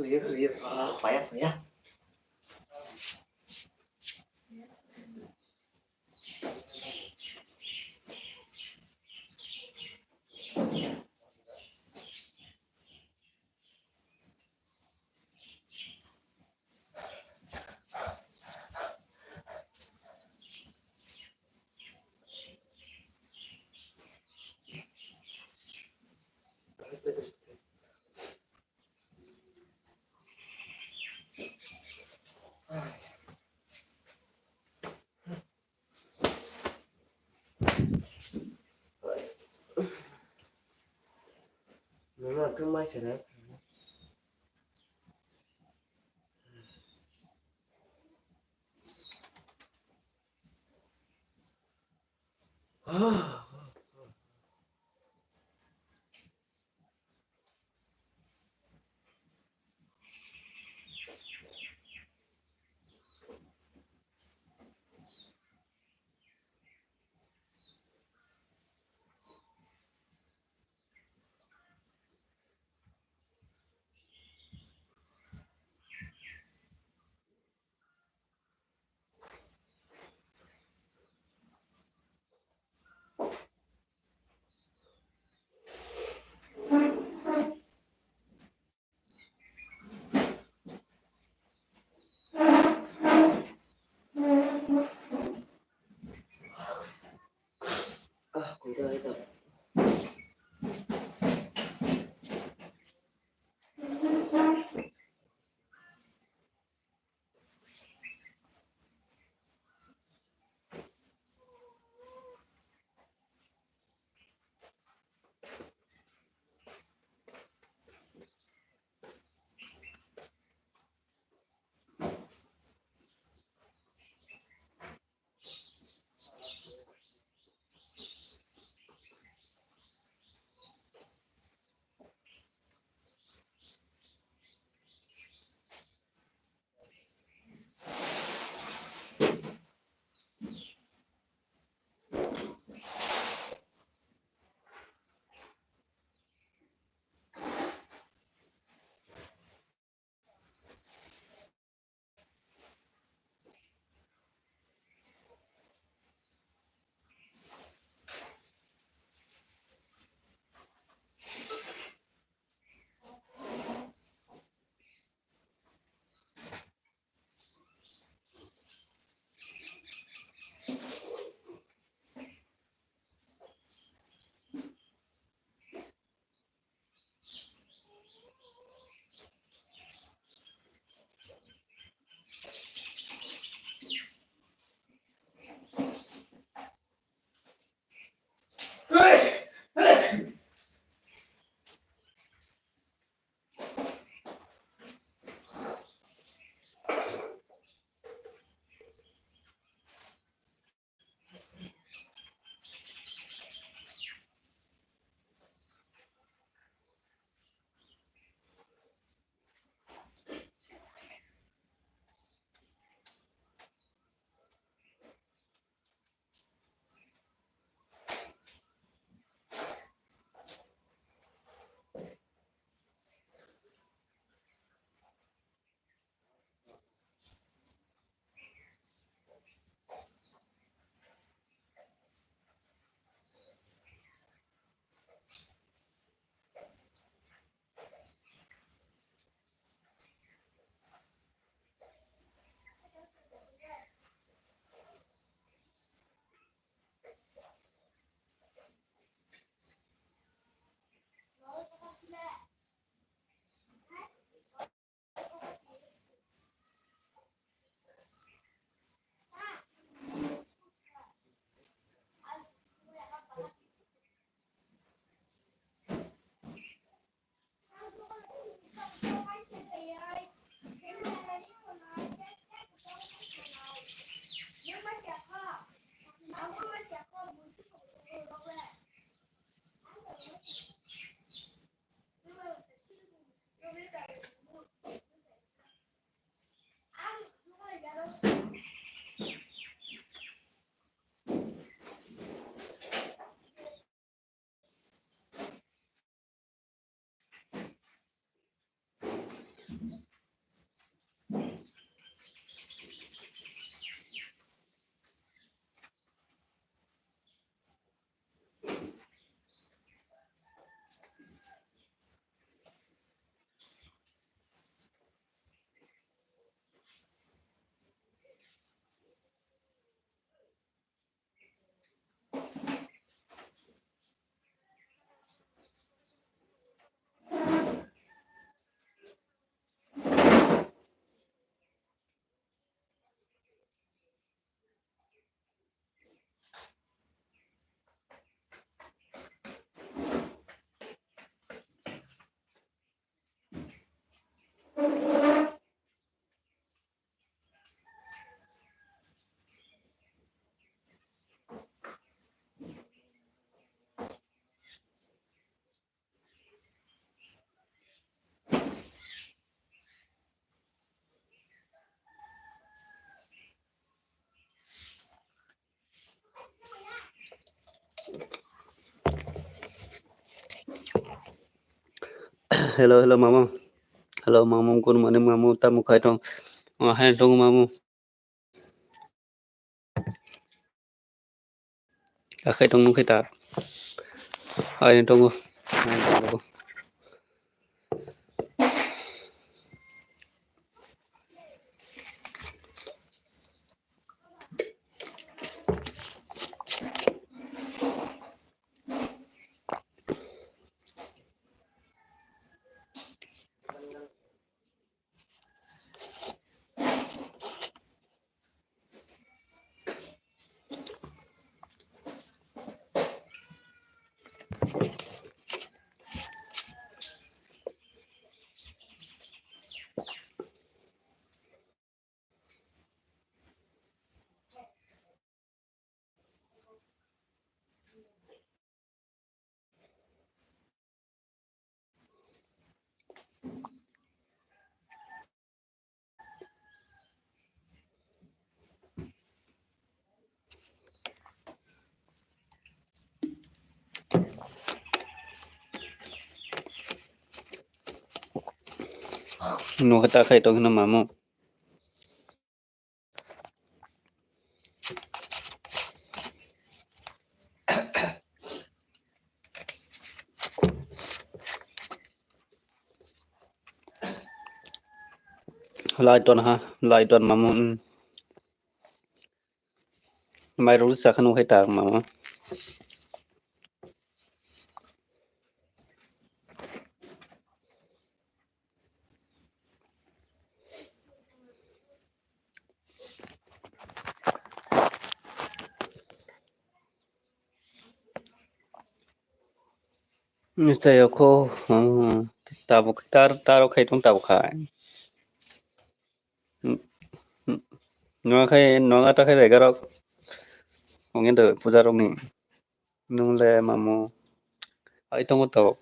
Paya, paya. Nono tungma sere. Hello, hello, mama. Hello, mama, good morning, mama. Tamo khai tong? Hai tong, mama. Akhai tong nung khai ta. Hai tongo. Nokha ta khai tong hino mamo. Lai ton ha, lai ton mamo. Mai rok sa khano khai ta mamo. Chayokho, hmm, tabuk tar, taro khai tong tabuk khai. Nokha khai, nokha ta khai regarok. Ongendo puja rokni. Nungle mamo. Ai tongo to.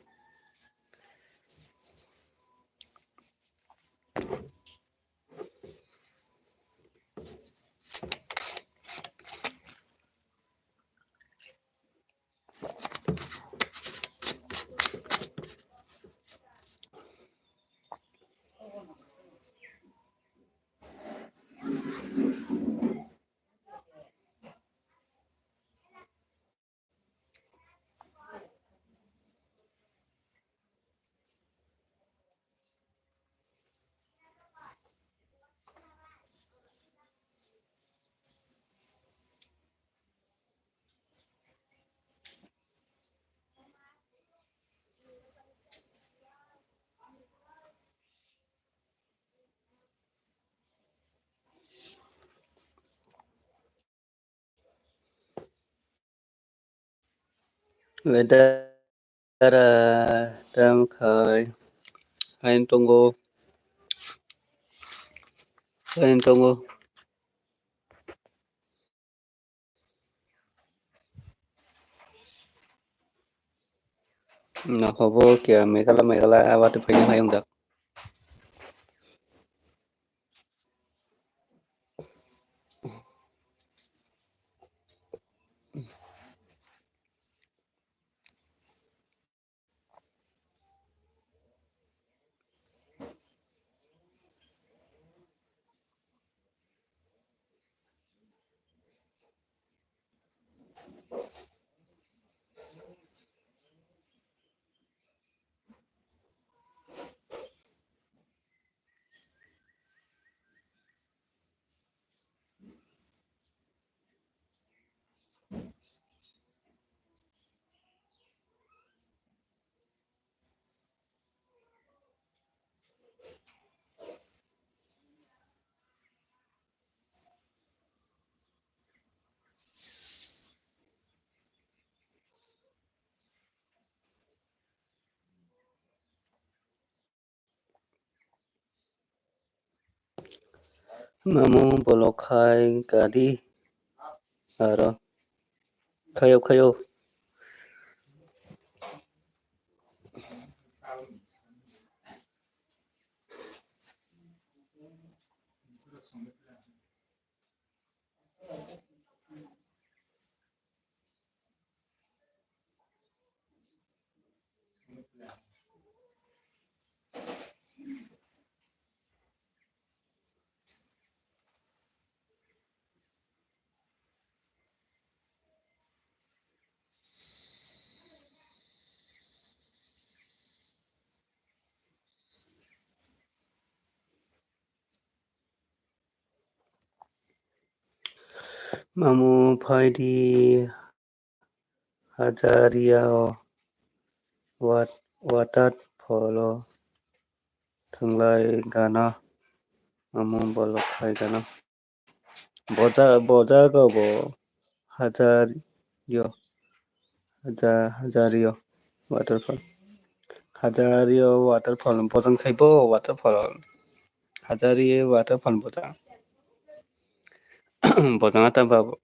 Ledara tam khai. Hain tongo. Hain tongo. Nokhobo kya Meghalaya, Meghalaya, abati phaina hai wngjak. Mamu bolok khai gadi aro khayo khayo. Mamu phaidi Hajaria o wat-, waterfall o thwnglai gana, mamu bolok khai gana. Boja-, bojago bo Hajario, Haja-, Hajario waterfall. Hajario waterfall, bojang khai bo waterfall. Hajario waterfall bojang. Bojang ata babo.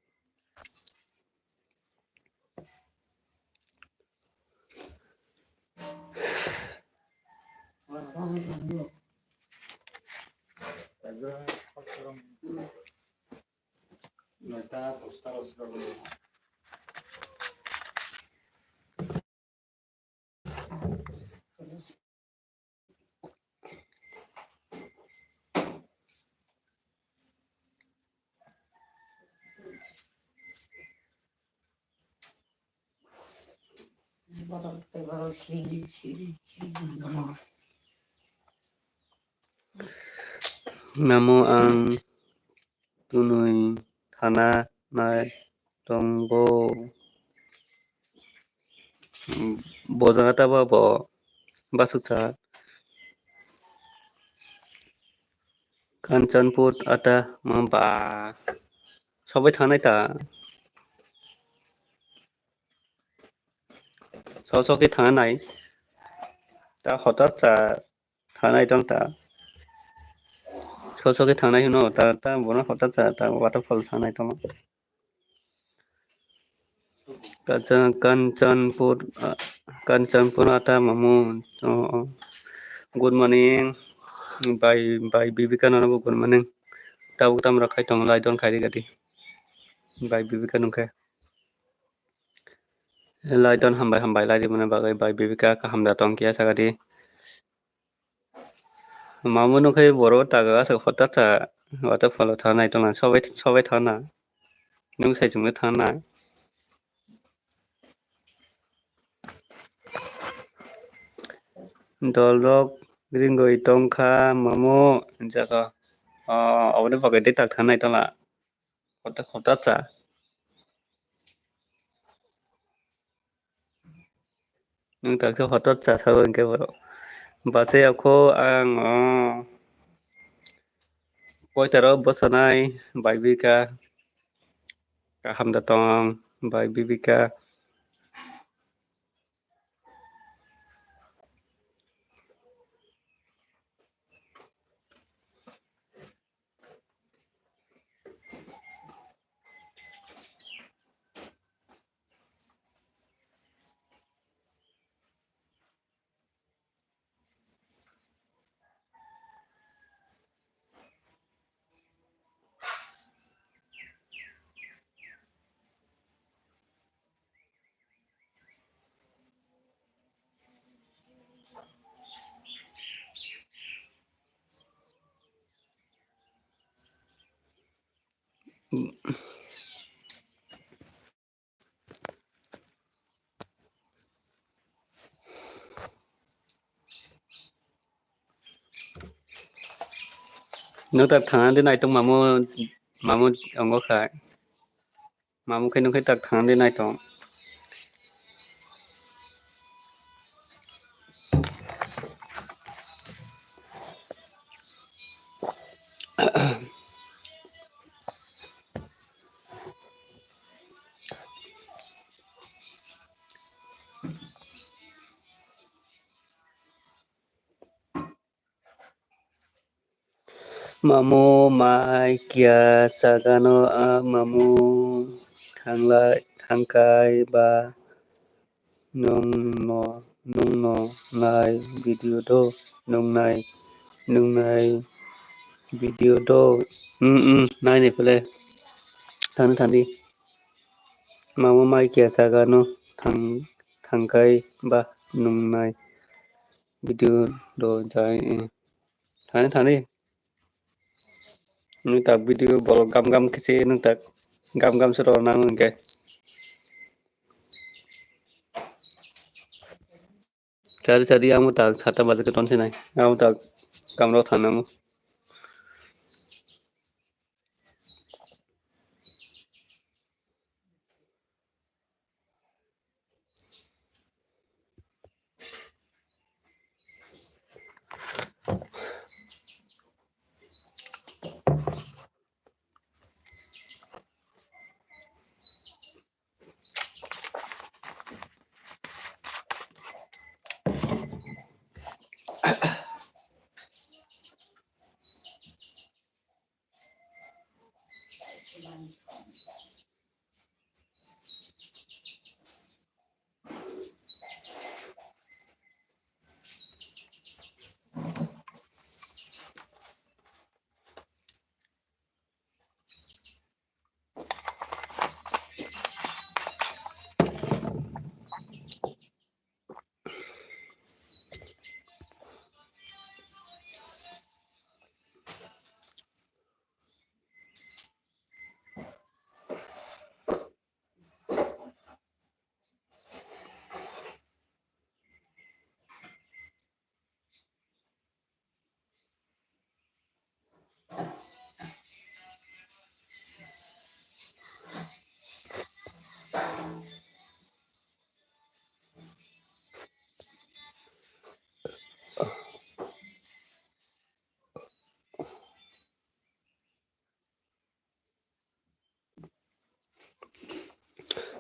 Namo ang tunui thana nai tongo. Bojang ata ba bo basuksa. Kanchanpur ata ma ba sobai thangnai ta. So so ke thangnai ta hotat sa. Thangnai tong ta. So so ke thangnai hino ta, ta bono hotat sa ta waterfall thangnai tong. Kanchan-, Kanchanpur, ah, Kanchanpur ata mamu. Oh, oh. Good morning. Bai, bai Bibika nono good morning. Tabuk tam rakhai tong lai don khairi gadi. Bai Bibika nungkhe. Lai don hambai hambai lai di mane bagwi bai Bibika kaham da tong kiya sagadi. Mamu nung khai borok taga aswk hotak sa waterfall o thang nai tongna sobai sobai thang na nung sai chwng thang na. Dol rok ringwi tong kha mamu jaga o oboni bagwi de tak thang nai tongla. Hotak hotak cha. Nwng taksa hotot cha sago hwnkhe borok. Bachai yakho ang o koitaro bwchanai bai bika. Kaham da tong bai bibika. Nwng tak thangna di naitok mamu, mamu ongo khai. Mamu khe nwng khe tak thangna di naitok. Mamu mai kiya chagano a mamu thanglai thangkai ba nwng no nwng no nai video do nwng nai nwng nai video do. Hmm, hmm, nai ni pele thani thani mamu mai kiya chagano thang thangkai ba nwng nai video do jai. Thani thani. Nung tak video bolok gam gam kisi nung tak gam gam se rw nang hwnkhe. Chari chari amo tak sata baje ke ton sinai. Amo tak kam rok thang nango.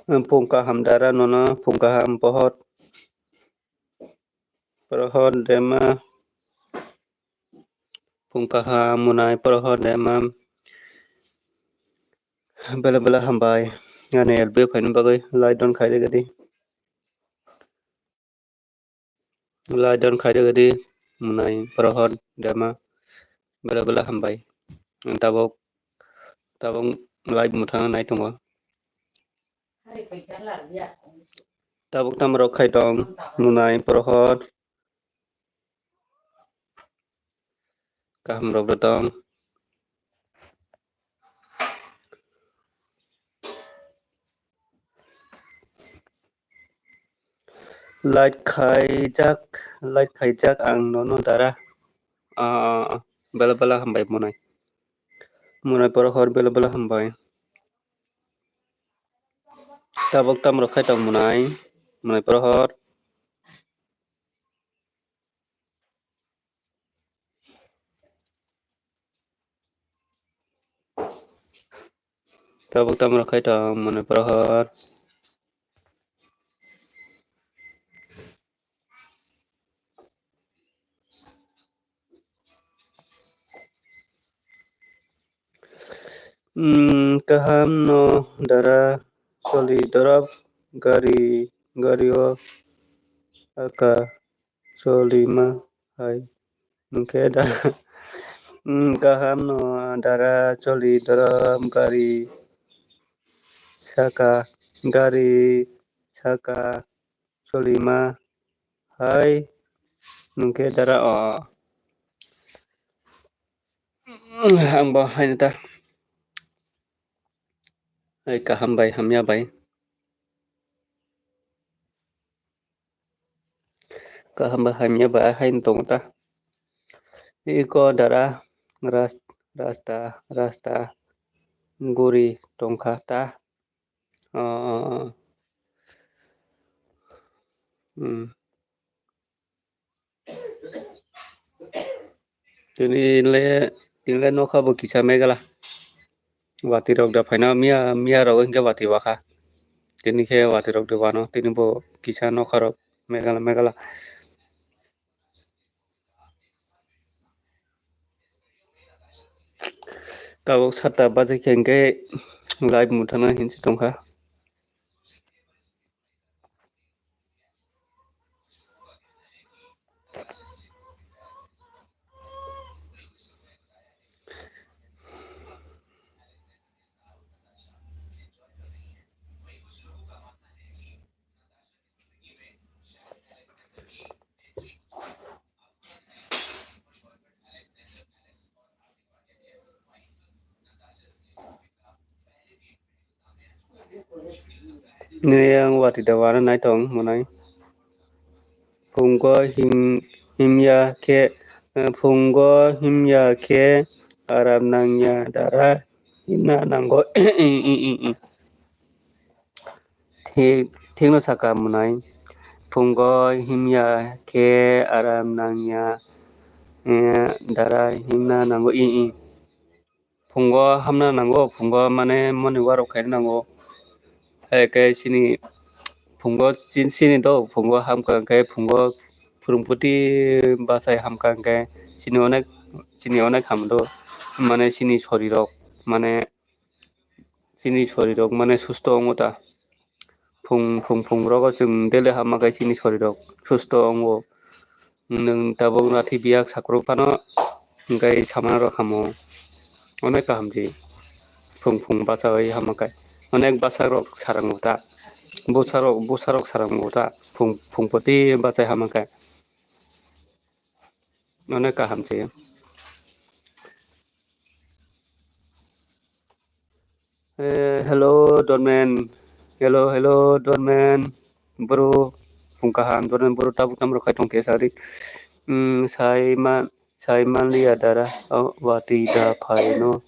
Phung kaham dara nono, phung kaham pohor, pohor dema, phung kaham munai pohor dema. Bela bela hambai, ani L B phaina bagwi like don khai rwgwdi. Like don khai rwgwdi, munai pohor dema, bela bela hambai. Tabuk, tabuk live mwthangna nai tongo. Tabuk tamo rok khai tong, munai pohor. Kaham rok da tong. Like khaijak, like khaijak ang nono dara. Ah, bela bela hambai munai. Munai pohor bela bela hambai. Tabuk tamo rok khai tong munai, munai pohor. Tabuk tamo rok khai tong munai pohor. Hmm, kaham no dara choli dorop gari, gari o aka choli ma hai. Hwnkhe da, hmm, kaham no dara choli dorop gari saka, gari saka choli ma hai. Hwnkhe dara o. Ang bo haino ta. Hai kaham bai, hamya bai. Kaham bai, hamya bai, haino tongo ta. Iko dara ras-, rasta, rasta guri tongkha ta. Oh, oh, oh. Hmm. Tini le, tini le nokha bo kisa megala. Watwi rok da phaina miya, miya rok hinkhe watwi wakha. Tini khe watwi rok da wano, tini bo kisa nokha rok megala, megala. Tabuk sata baje khe hwnkhe live muthana hinwi tongkha. Nini yang watwi da wana naitong mwnai. Phungo him-, himya khe, eh, phungo himya khe aram nangya dara himna nango. Thik, thikno saka mwnai. Phungo himya khe aram nangya, eh, dara himna nango. I, i. Phungo hamna nango, phungo mane moni warok khaina nango. Hai khe chini phungo chin-, chini do phungo hamkha khe phungo phwrwngpoti bachai hamkha khe chini onek, chini onek ham do. Mane chini sorirok mane chini sorirok mane susto wngo ta. Phung, phung, phung rogo chwng daily hamma khe chini sorirok susto wngo. Nwng tabuk nathi biyak sakrok phano hwnkhe samana rok hamo. Onek kaham se. Phung, phung bachawi hamma khe. Onek bwsarok sarango ta. Bwsarok, bwsarok sarango ta. Phung, phung poti bachai hamma khe. Onek kaham se. Eh, hello, Dorman. Hello, hello, Dorman. Bro, phung kaham, Dorman, bro, tabuk tamo rok khai tong khe sari. Hmm, sai ma, sai manliya dara. Oh, watwi da phaino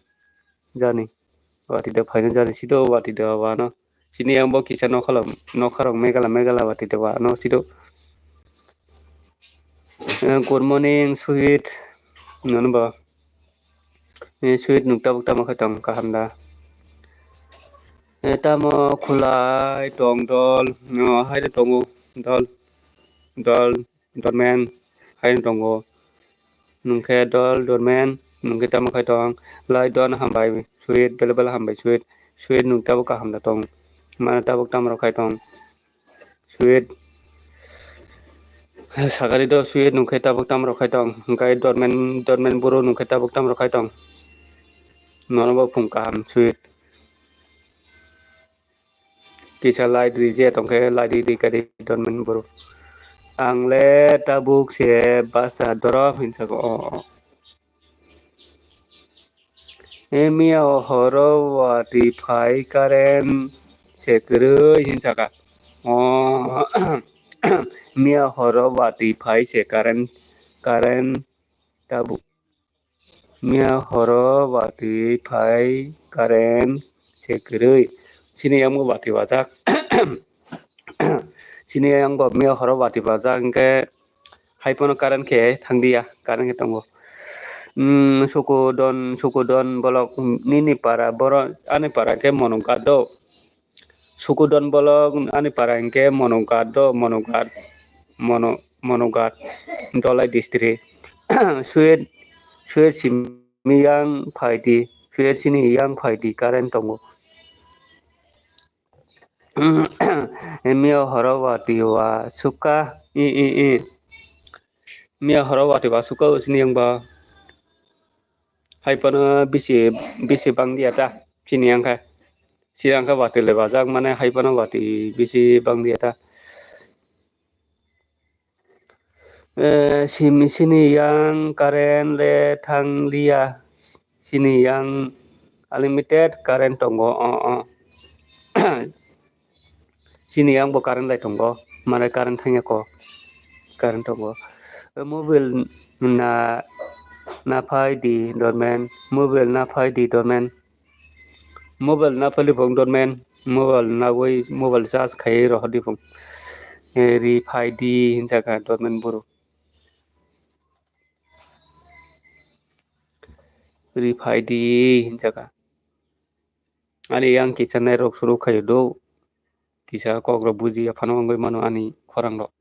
jani. Watwi da phaino jani, sido watwi da wano. Chini yang bo kisa nokhalok, nokharok megala, megala watwi da wano, sido. Eh, good morning, sweet. Nono bo. Eh, sweet, nwng tabuk tamo khe tong, kaham da? Eh, tamo khulai tong dol, no, hai de tongo, dol, dol, Dorman, hai de tongo. Nwng khe dol, Dorman, nwng khe tamo khai tong? Lai don, hambai, sweet, bele bele hambai, sweet, sweet, nwng tabuk kaham da tong? Mane tabuk tamo rok khai tong? Sweet. Sakari do sweet nwng khe tabuk tamo rok khai tong. Hwnkhe dormen, dormen buru nwng khe tabuk tamo rok khai tong. Nono bo phung kaham sweet. Kisa light rije tongkhe light ridi kari dormen buru. Ang le tabuk se basa dorop hinsa ko. E miya horo watwi phai current se kwrwi hinsaka. O miya horo watwi phai se current, current tabuk. Miya horo watwi phai current se kwrwi. Chini yang bo watwi wajak. Chini yang bo miya horo watwi wajak hwnkhe. Hai phano current khe thangdiya, current khe tongo. Mm, Sukudon, Sukudon bolok nini para, boro ani para khe Monongkar do. Sukudon bolok ani para hinkhe Monongkar do, Monongkar, Mono-, Monongkar, Dolai district. Sweet, sweet simi yang phaidi, sweet sini yang phaidi current tongo. Miya horo watwi wa suka, i, i, i. Miya horo watwi wa suka usini yang ba. Hai phano bisi, bisi bangdiya ta, chini yang kha. Sirang kha watwi le bajak mane hai phano watwi bisi bangdiya ta. Eh, simi sini yang current le thangliya, sini yang unlimited current tongo, o, o. Sini yang bo current lai tongo, mane current thangya ko, current tongo. Eh, mobile na, na phai di dormen, mobile na phai di dormen. Mobile na phali phung dormen, mobile na wi mobile charge khai rohor di phung. Eh, ri phai di hinjaka dormen buru. Ri phai di hinjaka. Ani yang kisa nai rok suru khayo do. Kisa kok rok buji aphano wngwi mano ani khorang rok.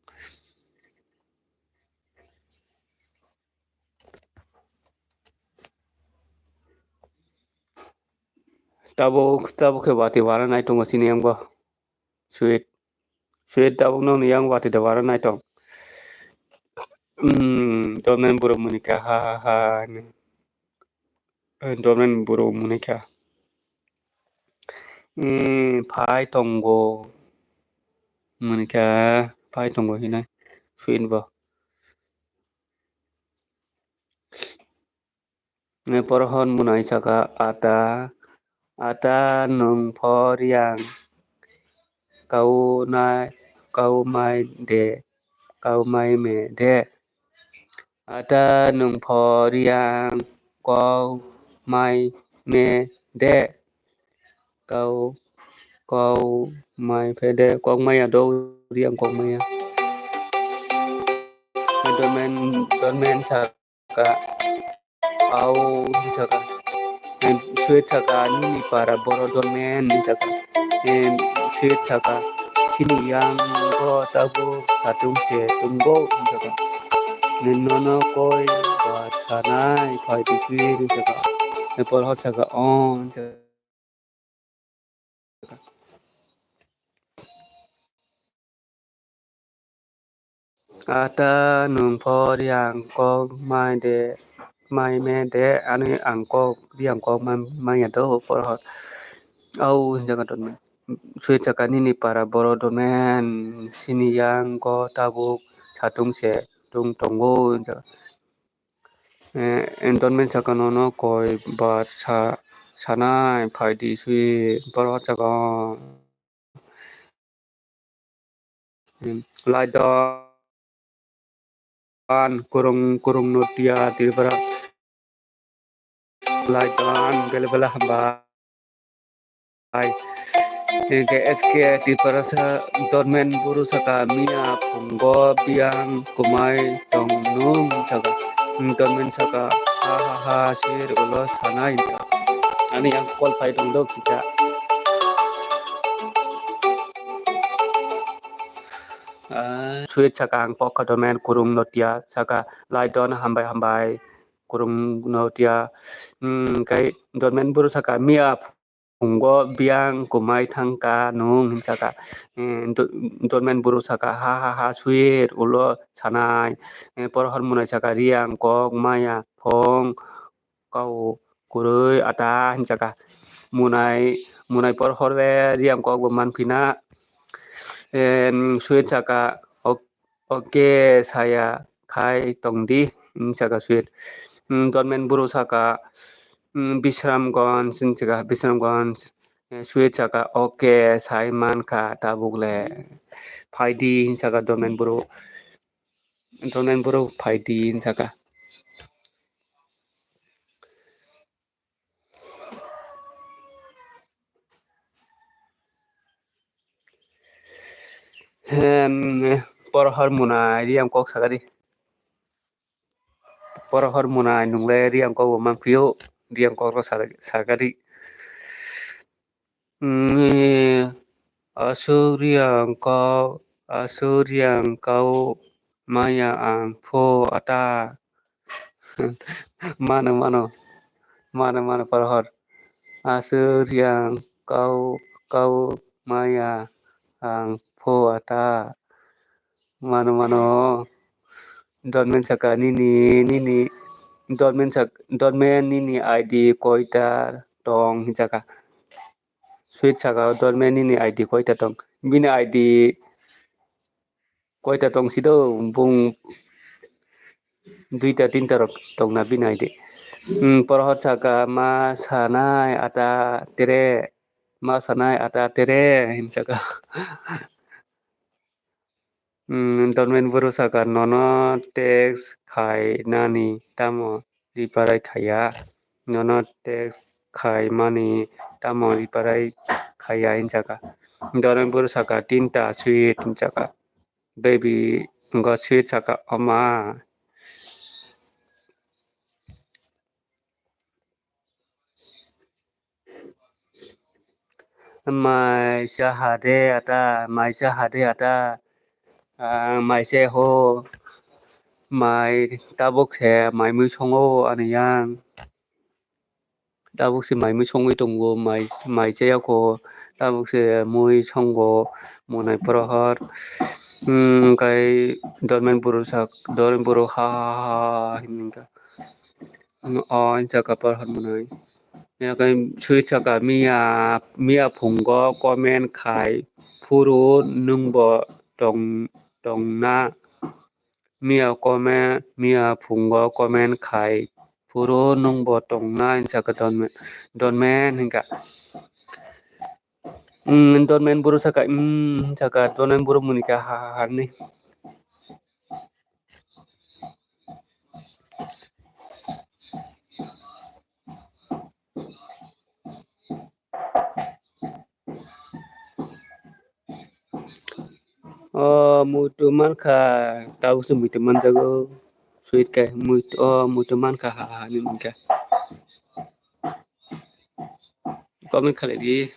Tabuk, tabuk khe bati bara nai tongo chini yang bo. Sweet. Sweet tabuk nokni yang bati da bara nai tong. Hmm, dormen borok muni kha ha ha ha hinwi. Eh, dormen borok muni kha. Hmm, phai tongo. Muni kha phai tongo hinwi. Sweet bo. Porhor munai saka ata, ata nwng pho riyang kau nai, kau mai de, kau mai me de. Ata nwng pho riyang kau mai me de. Kau, kau mai phe de, kok maya do, riyang kok maya. Dormen, dormen sa ka, au, hinsa ka. Em, Sweet saka, nini para boro dormen, hinsa ka. Em, Sweet saka, chini yang go tabu satung se tunggo, hinsa ka. Em, nono koi ba sanai, phai di Sweet, hinsa ka. Em, Porhor saka, o, hinsa ka. Ata nwng pho riyang kok mai de, mai me de, ani ang kok, riyang kok man, manya do Porhor. Au, hinjaka dormen. Sweet saka nini para boro dormen, chini yang go tabuk satung se tung tongo, hinjaka. Eh, dormen saka nono koi ba sa, sanai phai di Sweet, Porhor saka. Laidan, Kurung, Kurung Notia, Tripura. Laidan, bele bele hambai. Hingke S K Tripura sa, dormen buru saka miya phungo biyang kumai tong nung saka. Dormen saka ha ha ha sir ulo sanai. Ani yang call phai tong do kisa. Ah, Sweet saka ang pokha dormen Kurung Notia saka Laidan hambai hambai Kurung Notia. Hmm, kai dormen buru saka miya phungo biyang kumai thangka nung hinsaka. Eh, do-, dormen buru saka ha ha ha Sweet ulo sanai. Eh, Porhor munai saka riyang kok maya phong kau kurui ata hinsaka. Munai, munai Porhor be riyang kok bo manphina. Em, Sweet saka, ok, oke, saya khai tongdi, hinsaka Sweet. Em, dormen buru saka, em, Bisramganj, hinsaka Bisramganj. Eh, Sweet saka, oke, sai mankha tabuk le. Phaidi, hinsaka dormen buru. Dormen buru phaidi, hinsaka. Hem, Porhor munai riyang kok sakadi. Porhor munai nungle riyang kok bo manphio, riyang kok ro sa-, sakadi. Hmm, asuk riyang kok, asuk riyang kok maya ang pho ata. Mano, mano. Mano, mano, Porhor. Aswk riyang kau, kau maya ang pho ata. Mano, mano. Dormen saka nini, nini. Dormen sak-, Dormen nini I D koita tong hinjaka. Sweet saka Dormen nini I D koita tong. Bini I D koita tong sido bung duita tinta rok tongna bini I D. Hmm, Porhor saka ma sanai ata tere, ma sanai ata tere hin saka. Hmm, Dormen buru saka nono text khai nani tamo reply khaiya. Nono text khai mani tamo reply khaiya hin saka. Dormen buru saka tinta sweet hin saka. Baby, go sweet saka oma. Mai sa hade ata, mai sa hade ata, ah, mai se ho, mai tabuk se, mai mui songo ani yang. Tabuk se mai mui songwi tongo, mai, mai chaya kho, tabuk se mui songo, monai prohor. Hmm, kai dormen buru sak, dormen buru ha, ha, ha, ha, hinwi kha. O, o, jaka prohor monai. Yakai sui saka miya, miya phungo comment khai, phuru nwngbo tong, tongna. Miya comment, miya phungo comment khai, phuru nwngbo tongna, hinwi saka dormen, dormen hinka. Hmm, dormen buru saka, hmm, saka dormen buru munika ha, ha, ha, ni. O muitu mankha, tabuk se muitu manjago, sweet kai, muitu, o muitu mankha, ha, ha, ni mankha. Comment khalai di.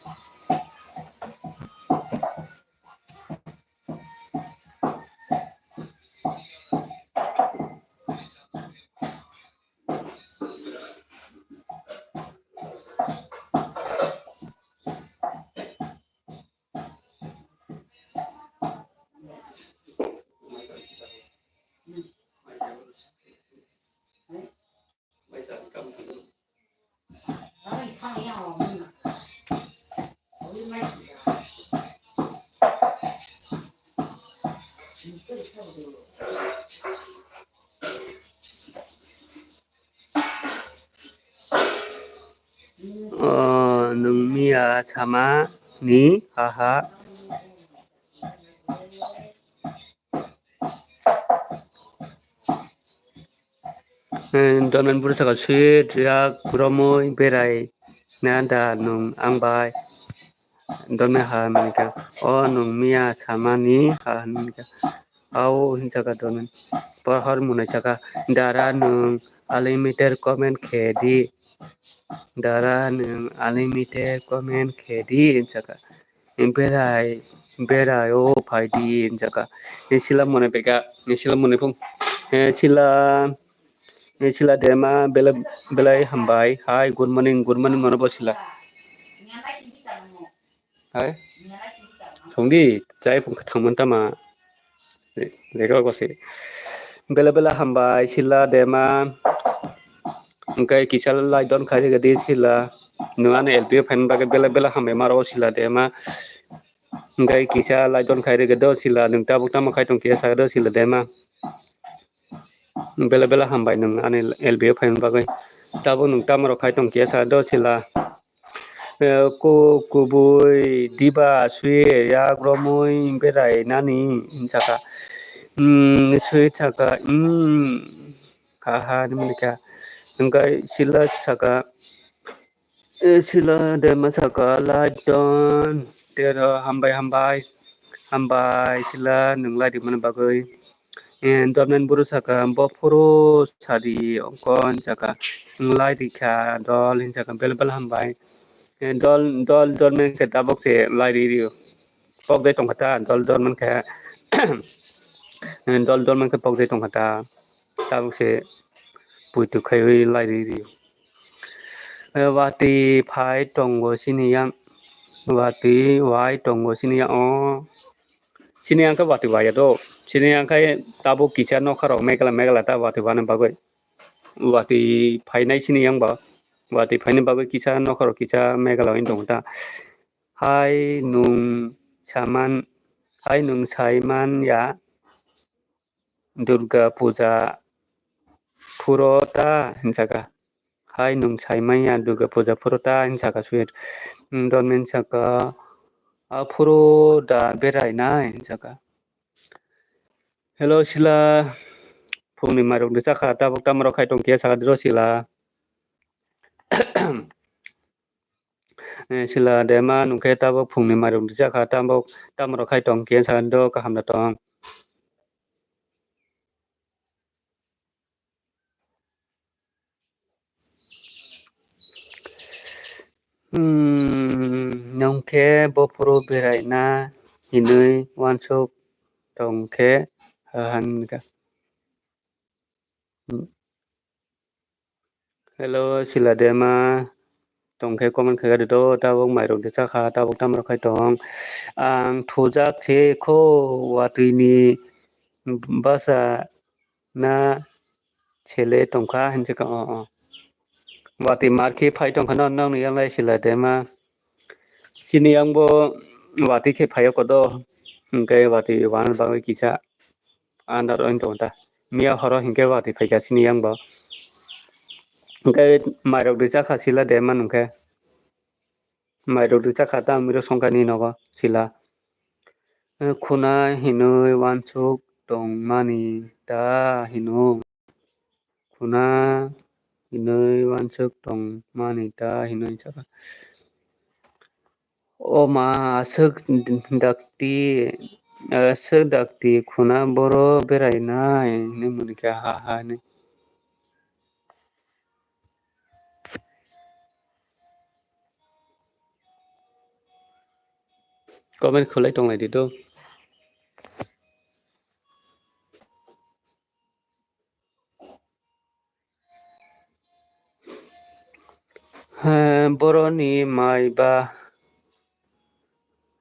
O, nwng miya sama ni, ha, ha. Eh, Donan bwrwi saka sweet, yak romwi berai na da nwng ang bai. Donan ha hwnwi kha, o nwng miya samani ha hwnwi kha. Au hwnwi saka Donan. Pohor mwnai saka, dara nwng unlimited comment khe di. Dara nwng unlimited comment khe di hwnwi saka. Berai, berai o phai di hwnwi saka. Ni sila mwnai peka, ni sila mwnai phung. Eh, sila, ni sila dema bela, belai hambai. Hi, good morning, good morning mano bo sila. Hai? Thungdi, chai phung thangman tama. Lega gose. Bela bela hambai sila dema. Hwnkhe kisa lai don khairigadi sila. Nwng ano L P o phaina bagwi bela bela hambai maro sila dema. Hwnkhe kisa lai don khairigado sila. Nwng tabuk tamo khai tong kisa do sila dema. Bela bela hambai nwng ani L P o phaina bagwi. Tabuk nwng tamo rok khai tong kisa do sila. Eh, ko kubui diba sui yak romwi berai nani hwnwi saka. Hmm, sui saka, hmm, kaha ni mani kha. Hwnkhe sila saka, eh, sila dema saka, lai don, tero hambai hambai, hambai sila nwng lai rimani bagwi. Eh, Dormen buru saka, bo phuru sadi ongkon saka, lai rikha dol hin saka, bel bel hambai. Eh, dol, dol, dol men khe tabok se lai ri rio. Pok dai tongkha ta, dol, dol men khe, eh, dol, dol men khe pok dai tongkha ta. Tabok se puitu khaiwi lai ri rio. Eh, watwi phai tongo sini yang, watwi wai tongo sini yang o. Sini yang khe watwi waya do. Sini yang khe tabuk kisa nokha rok megla megla ta watwi wana bagwi. Watwi phainai sini yang ba. Watwi phainai bagwi kisa nokha rok kisa megla wng tong ta. Hai nwng saman, hai nwng saiman ya Durga puja phuro ta hwn saka. Hai nwng saimanya Durga puja phuru ta hwn saka sweet. Dormen saka, a phuru da berai nai hwn saka. Hello sila, phungni mairok de chakha, tabuk tamo rok khai tong khe saka diro sila. Eh, sila dema nwng khe tabuk phungni mairok de chakha, tabuk tamo rok khai tong khe saka diro kaham da tong. Hmm, nwng khe bophuru beraina hinwi uansuk tong khe, ha hwn kha. Hello, sila dema. tongkhe comment khaikha rwdo, tabuk mairok de chakha, tabuk tamo rok khai tong. Ang thujak se kho watwi ni bwsa na sele tongkha hinwi sakha, o, o. Watwi mar khe phai tongkha no, nokni yang lai sila de ma. Chini yang bo watwi khe phai o kodo, hwnkhe watwi wana bagwi kisa andar oi tong ta. Miya horo hinkhe watwi phaikha chini yang bo. Hwnkhe mairok de chakha sila de ma nungkhe. Mairok de chakha ta miro songkha ni nogo sila. Khuna hinwi wansuk tongmani ta hino. Khuna hinwi wansuk tongmani ta hinwi sakha. O ma, aswk dakti, aswk dakti khuna boro berainai hinwi muni kha ha ha hinwi. Comment khwlai tonglai di do. He, boroni mai ba,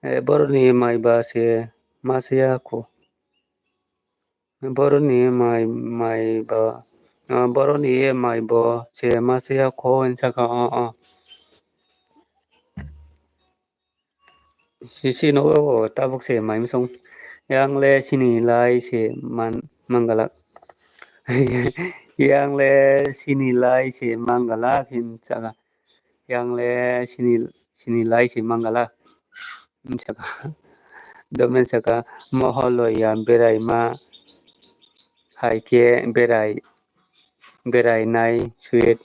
he, boroni mai ba se ma se ya kho. Boroni mai, mai ba, ah, boroni mai bo se ma se ya kho, hinwi sakha, o, o. Sisi nogo bo tabuk se mai misong. Yang le sini lai se man, mangala. Yang le sini lai se mangala, hinwi sakha. Yang le sini, sini lai se mangala. Hinwi sakha. Domen sakha, moholoya beraima hai khe berai, berainai sweet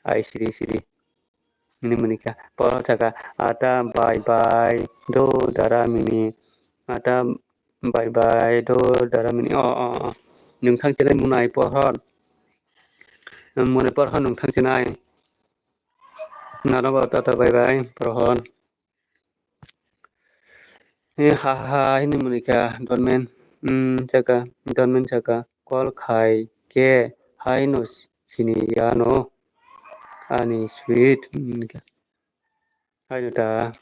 ai siri siri. Hinwi muni kha. Porhor sakha, ata bye bye do dara mini. Ata bye bye do dara mini. O, o, o. Nwng thang chinai munai porhor. Munai porhor nwng thang chinai. Nano ba tata bye bye porhor. Eh, ha ha, hinwi muni kha, Dormen, hmm, sakha, Dormen sakha, call khai khe, haino sini yano, ani sweet, hmm, haino ta.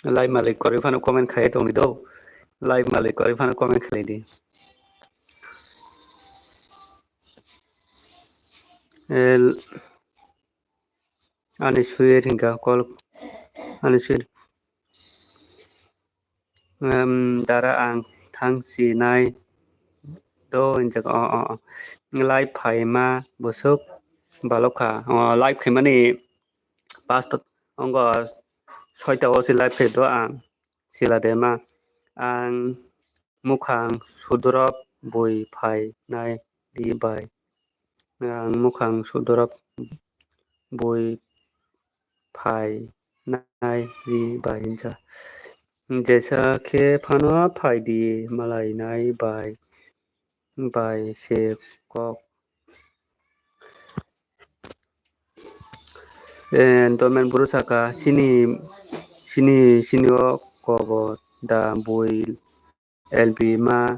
Live malik kwrwi phano comment khai tongdi do. Live malik kwrwi phano comment khlai di. El, ani sweet hinka call, ani sweet. Em, dara ang thang si nai do hinjak o, o, o. Live phaima bwswk balokha. O, live khaimani pasta ongo soita o se live khe do ang sila de ma. Ang mukhang sudorop bui phai nai ri bai. Ang mukhang sudorop bui phai nai ri bai hinsa. Jesa khe phano phai di malai nai bai, bai se kok. Eh, Dormen buru saka sini, sini, sini o kobo da bui L B ma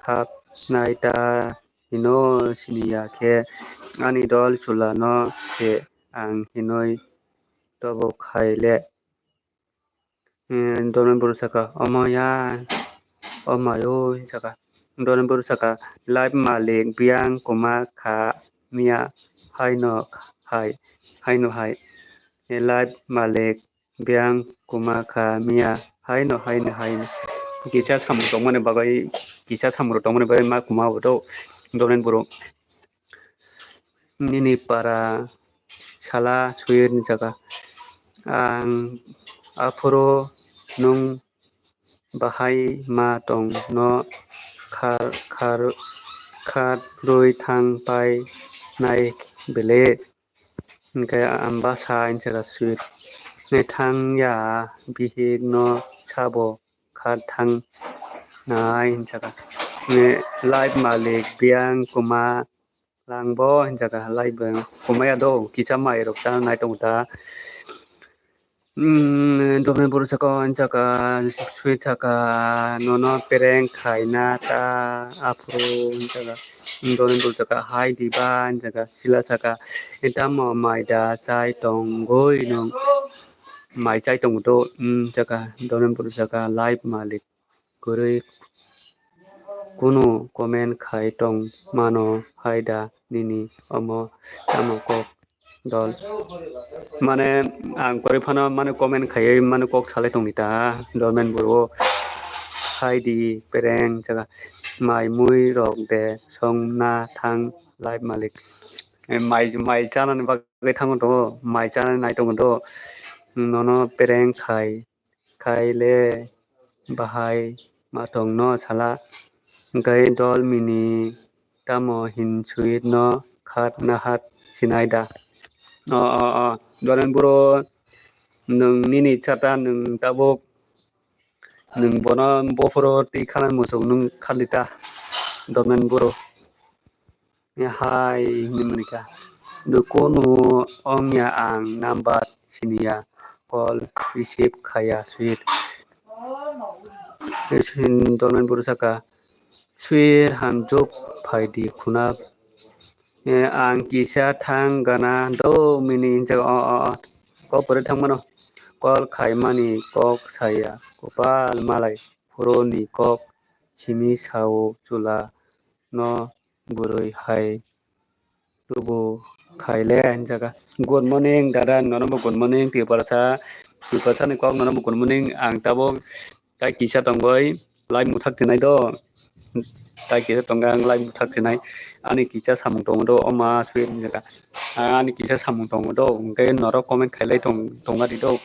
hap nai ta hino sini ya khe ani dol chula no se ang hinoi tobo khai le. Eh, Dormen buru saka omo ya, omo yo saka. Dormen buru saka live malik biang kuma kha miya haino hai, haino hai. Eh, live malik biang kuma kha miya haino haino haino. Kisa samung tongmani bagwi, kisa samung tongmani bagwi ma kuma bo do Dormen buru. Nini para sala suyir ni jaga. Ang aphuru nung bahai ma tong no khar, khar, khar rui thang pai nai bele. Hingke ang basa hinsa ka sweet. Ne thang ya bihik no sabo kha thang nai hinsa ka. Ne live malik biang kuma lang bo hinsa ka live biang kuma ya do kisa mai rok cha nai tong ta. Hmm, Dormen buru saka hinsa ka sweet saka nono pereng khaina ta aphuru hinsa ka. Dormen buru saka hai diba hinsa ka. Sila saka, "Tamo mai da chai tongoi nwng?" Mai chai tongo do, mm, saka, Dormen buru saka, live malik kwrwi kunu comment khai tong mano hai da nini omo tamo kok dol. Mane ang kwrwi phano mane comment khaiwi mane kok salai tongdi ta Dormen buru hai di pereng saka mai mui rok de song na thang live malik. Eh, mai, mai chanani bagwi thango tongo, mai chanani nai tongo do. Nono pereng khai, khai le bahai ma tongno sala. Hingke dol mini tamo hin sweet no khat na hat sinai da. O, o, o, Dormen buru nwng nini chata nwng tabuk nwng bono bophoro twi khanani muchung nwng khalita Dormen buru. Hai hinwi mankha. Nukunu ongya ang number siniya call receive khaya sweet. Dormen buru saka sweet hamjuk phaidi khuna. Eh, ang kisa thang gana do mini hinjak o, o, o. Kok kwrwi thangmano. Call khaimani kok saya. Kopal malai phuroni kok simi sao chula no bwrwi hai tubu khaile hinjaka. Good morning dada, nono bo good morning. Tiprasa, Tiprasa ni kok nono bo good morning. Ang tabuk tai kisa tongoi. Live muthak tinai do. Tai kisa tongo ang live muthak tinai. Ani kisa samung tongo do, o ma sui hinjaka. Ani kisa samung tongo do. Hingke norok comment khailai tong, tongna di do.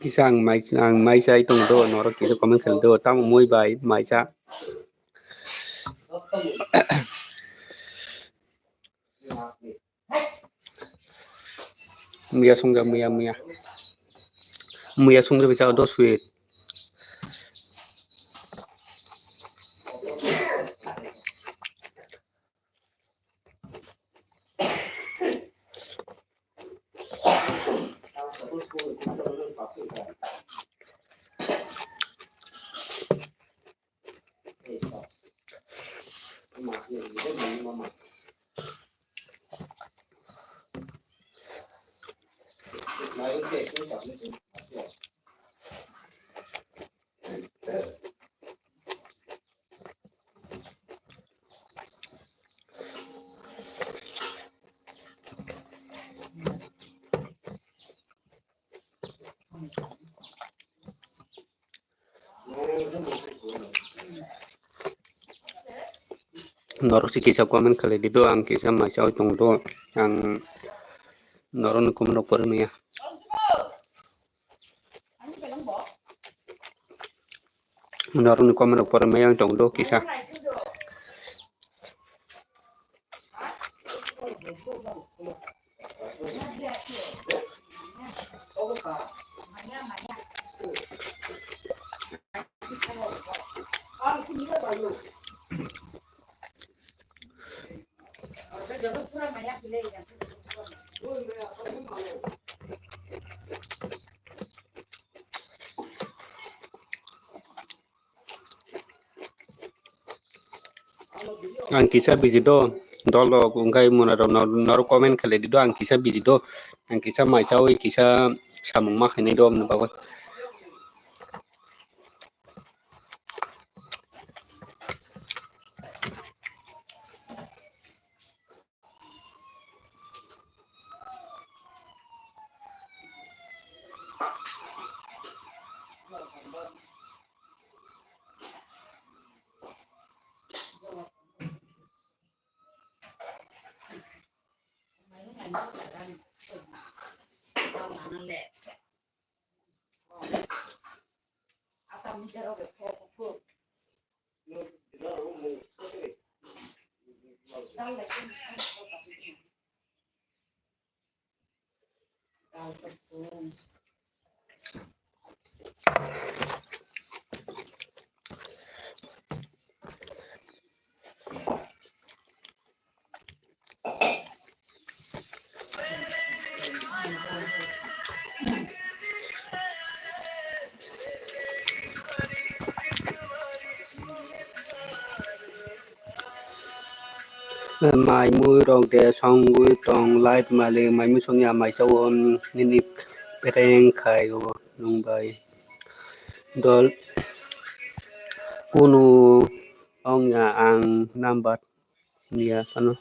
Kisa ang mai, ang mai chai tong do, norok kisa comment khel do, tamo mui bai mai cha. Muya songja, muya, muya. Muya songja bisa dos sweet. Norok se kisa comment khlai di do, ang kisa mai chawi tong do, ang norok ni comment rok pori maya. Norok ni comment rok pori maya tong do kisa. Ang kisa busy do, dol rok wngkha mona rok nor-, norok comment khlai di do, ang kisa busy do, ang kisa mai chawi kisa samung ma khainai do, aboni bagwi. Mai mui rok de songwi tong light malik, mai mui songya mai chao, nini pereng khai o nwng bai dol kunu ongya ang number. Miya phano,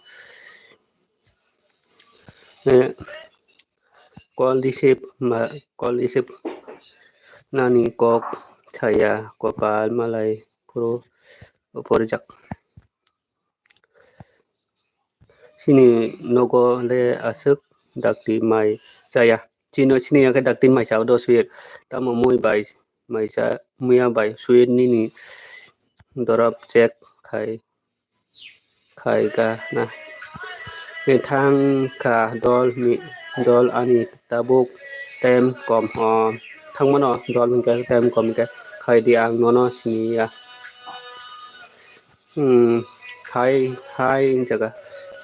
eh, call receive ma, call receive nani kok saya kopal malai phuru uporijak. Sini nogo le aswk dakti mai chaya. Chino sini yakhe dakti mai chao do sweet. Tamo mui bai mai cha, muya bai sweet nini dorop check khai. Khai ka na. Ni thang ka dol ni, dol ani tabuk tem kom ho. Thang mano dol ni ka tem kom ka khai di ang nono sini ya. Hmm, khai, khai jaga.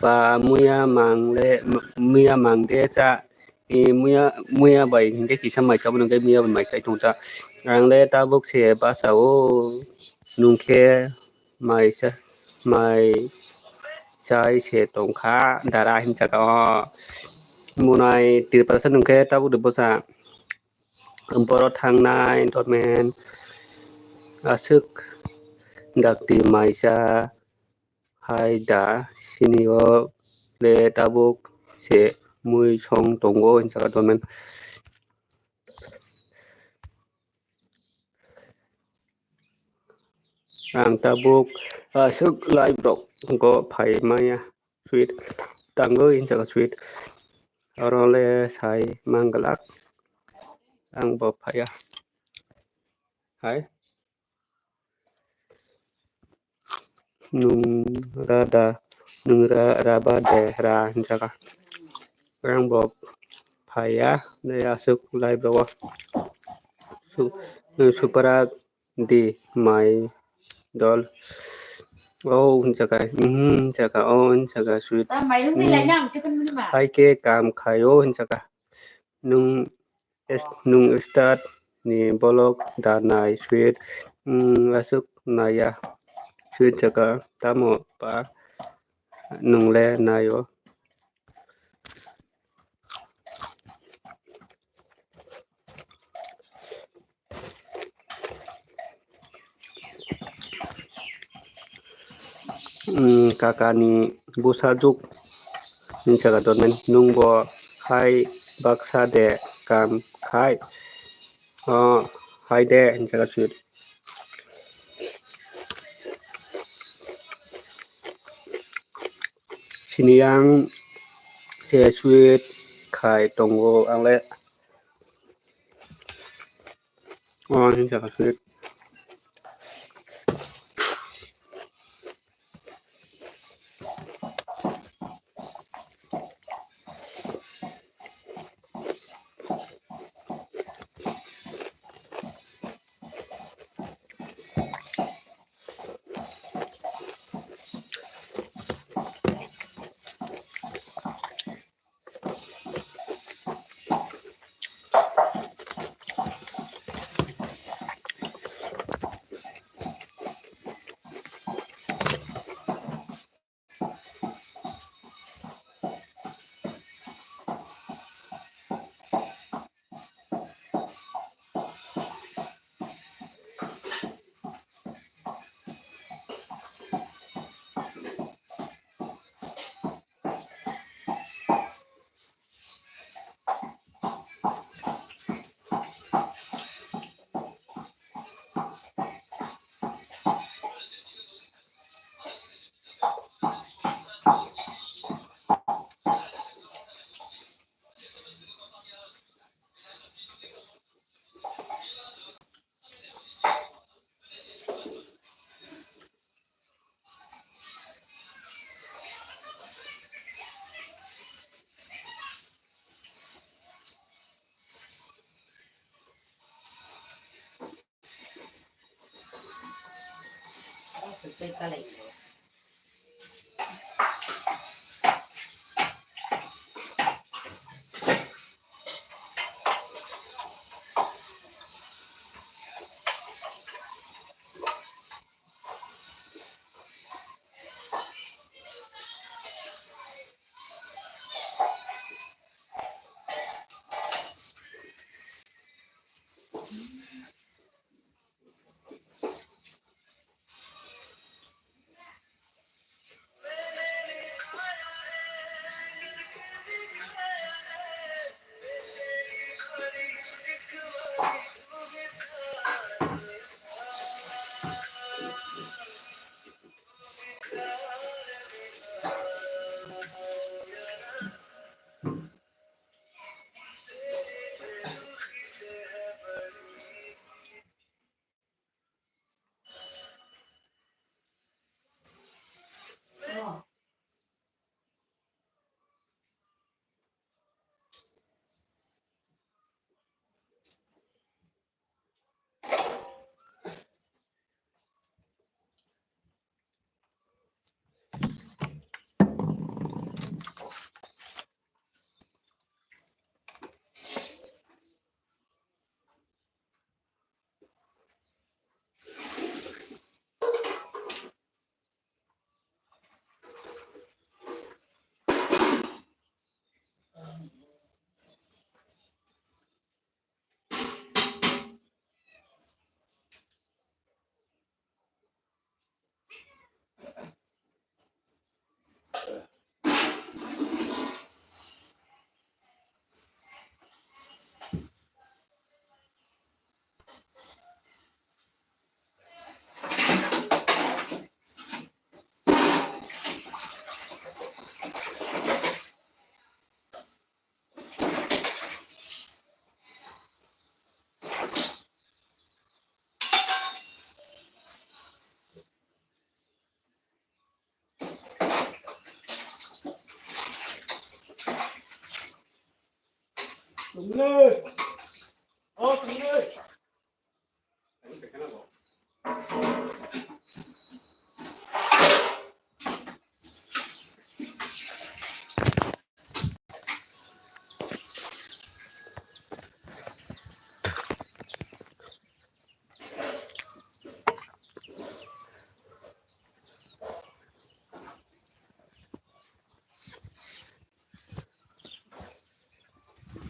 Ba muya mang le, muya mang de cha, e muya, muya bai hingke kisa mai sabo nungke muya bai mai sai tongcha. Ang le tabuk se basa o nungke mai sa, mai sai se tongkha dara hinchaka o. Munai Tripura sa nungke tabuk de bosa. Boro thangnai dormen aswk dakti maisa hai da sini o le tabuk se mui song tongo hinchaka dormen. Ang tabuk aswk live rok go phai maya sweet tangwi hinchaka sweet. Oro le sai manglak ang bo phaya hai. Nung ra da, nung ra, ra ba de ra hinchaka. Ang bo phaya, de aswk live rok o. Su-, supra di mai dol. O hinchaka, mhm, hinchaka, o hinchaka sweet. Hai ke kam khai o hinchaka. Nung es-, nung start ni bolok da nai sweet, mm, aswk naya sweet jaka tamo pa nung le nayo. Mm, kaka ni bwsa juk hinwi saka dormen, nwng bo hai baksa de kam khai, o hai de hinwi saka sweet. Sini yang se sweet khai tongo ang le. O, hinwi saka sweet.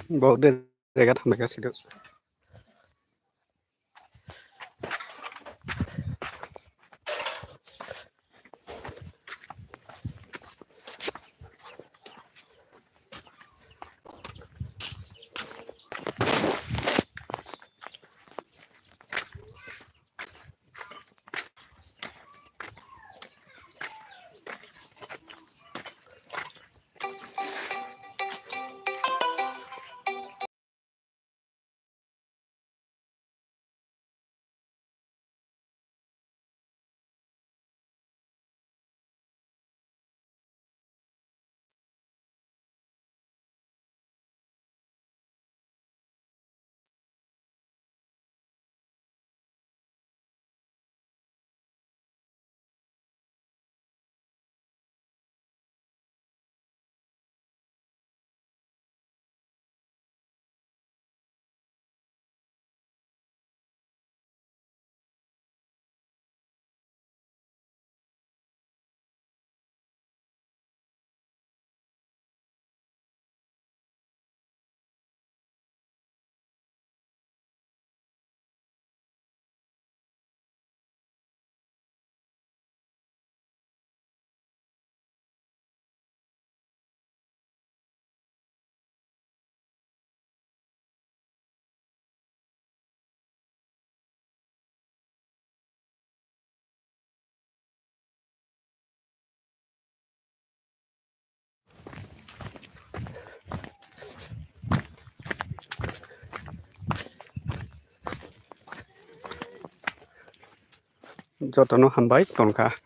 Bo de rega thambai ka sido. Jotono hambai tongkha.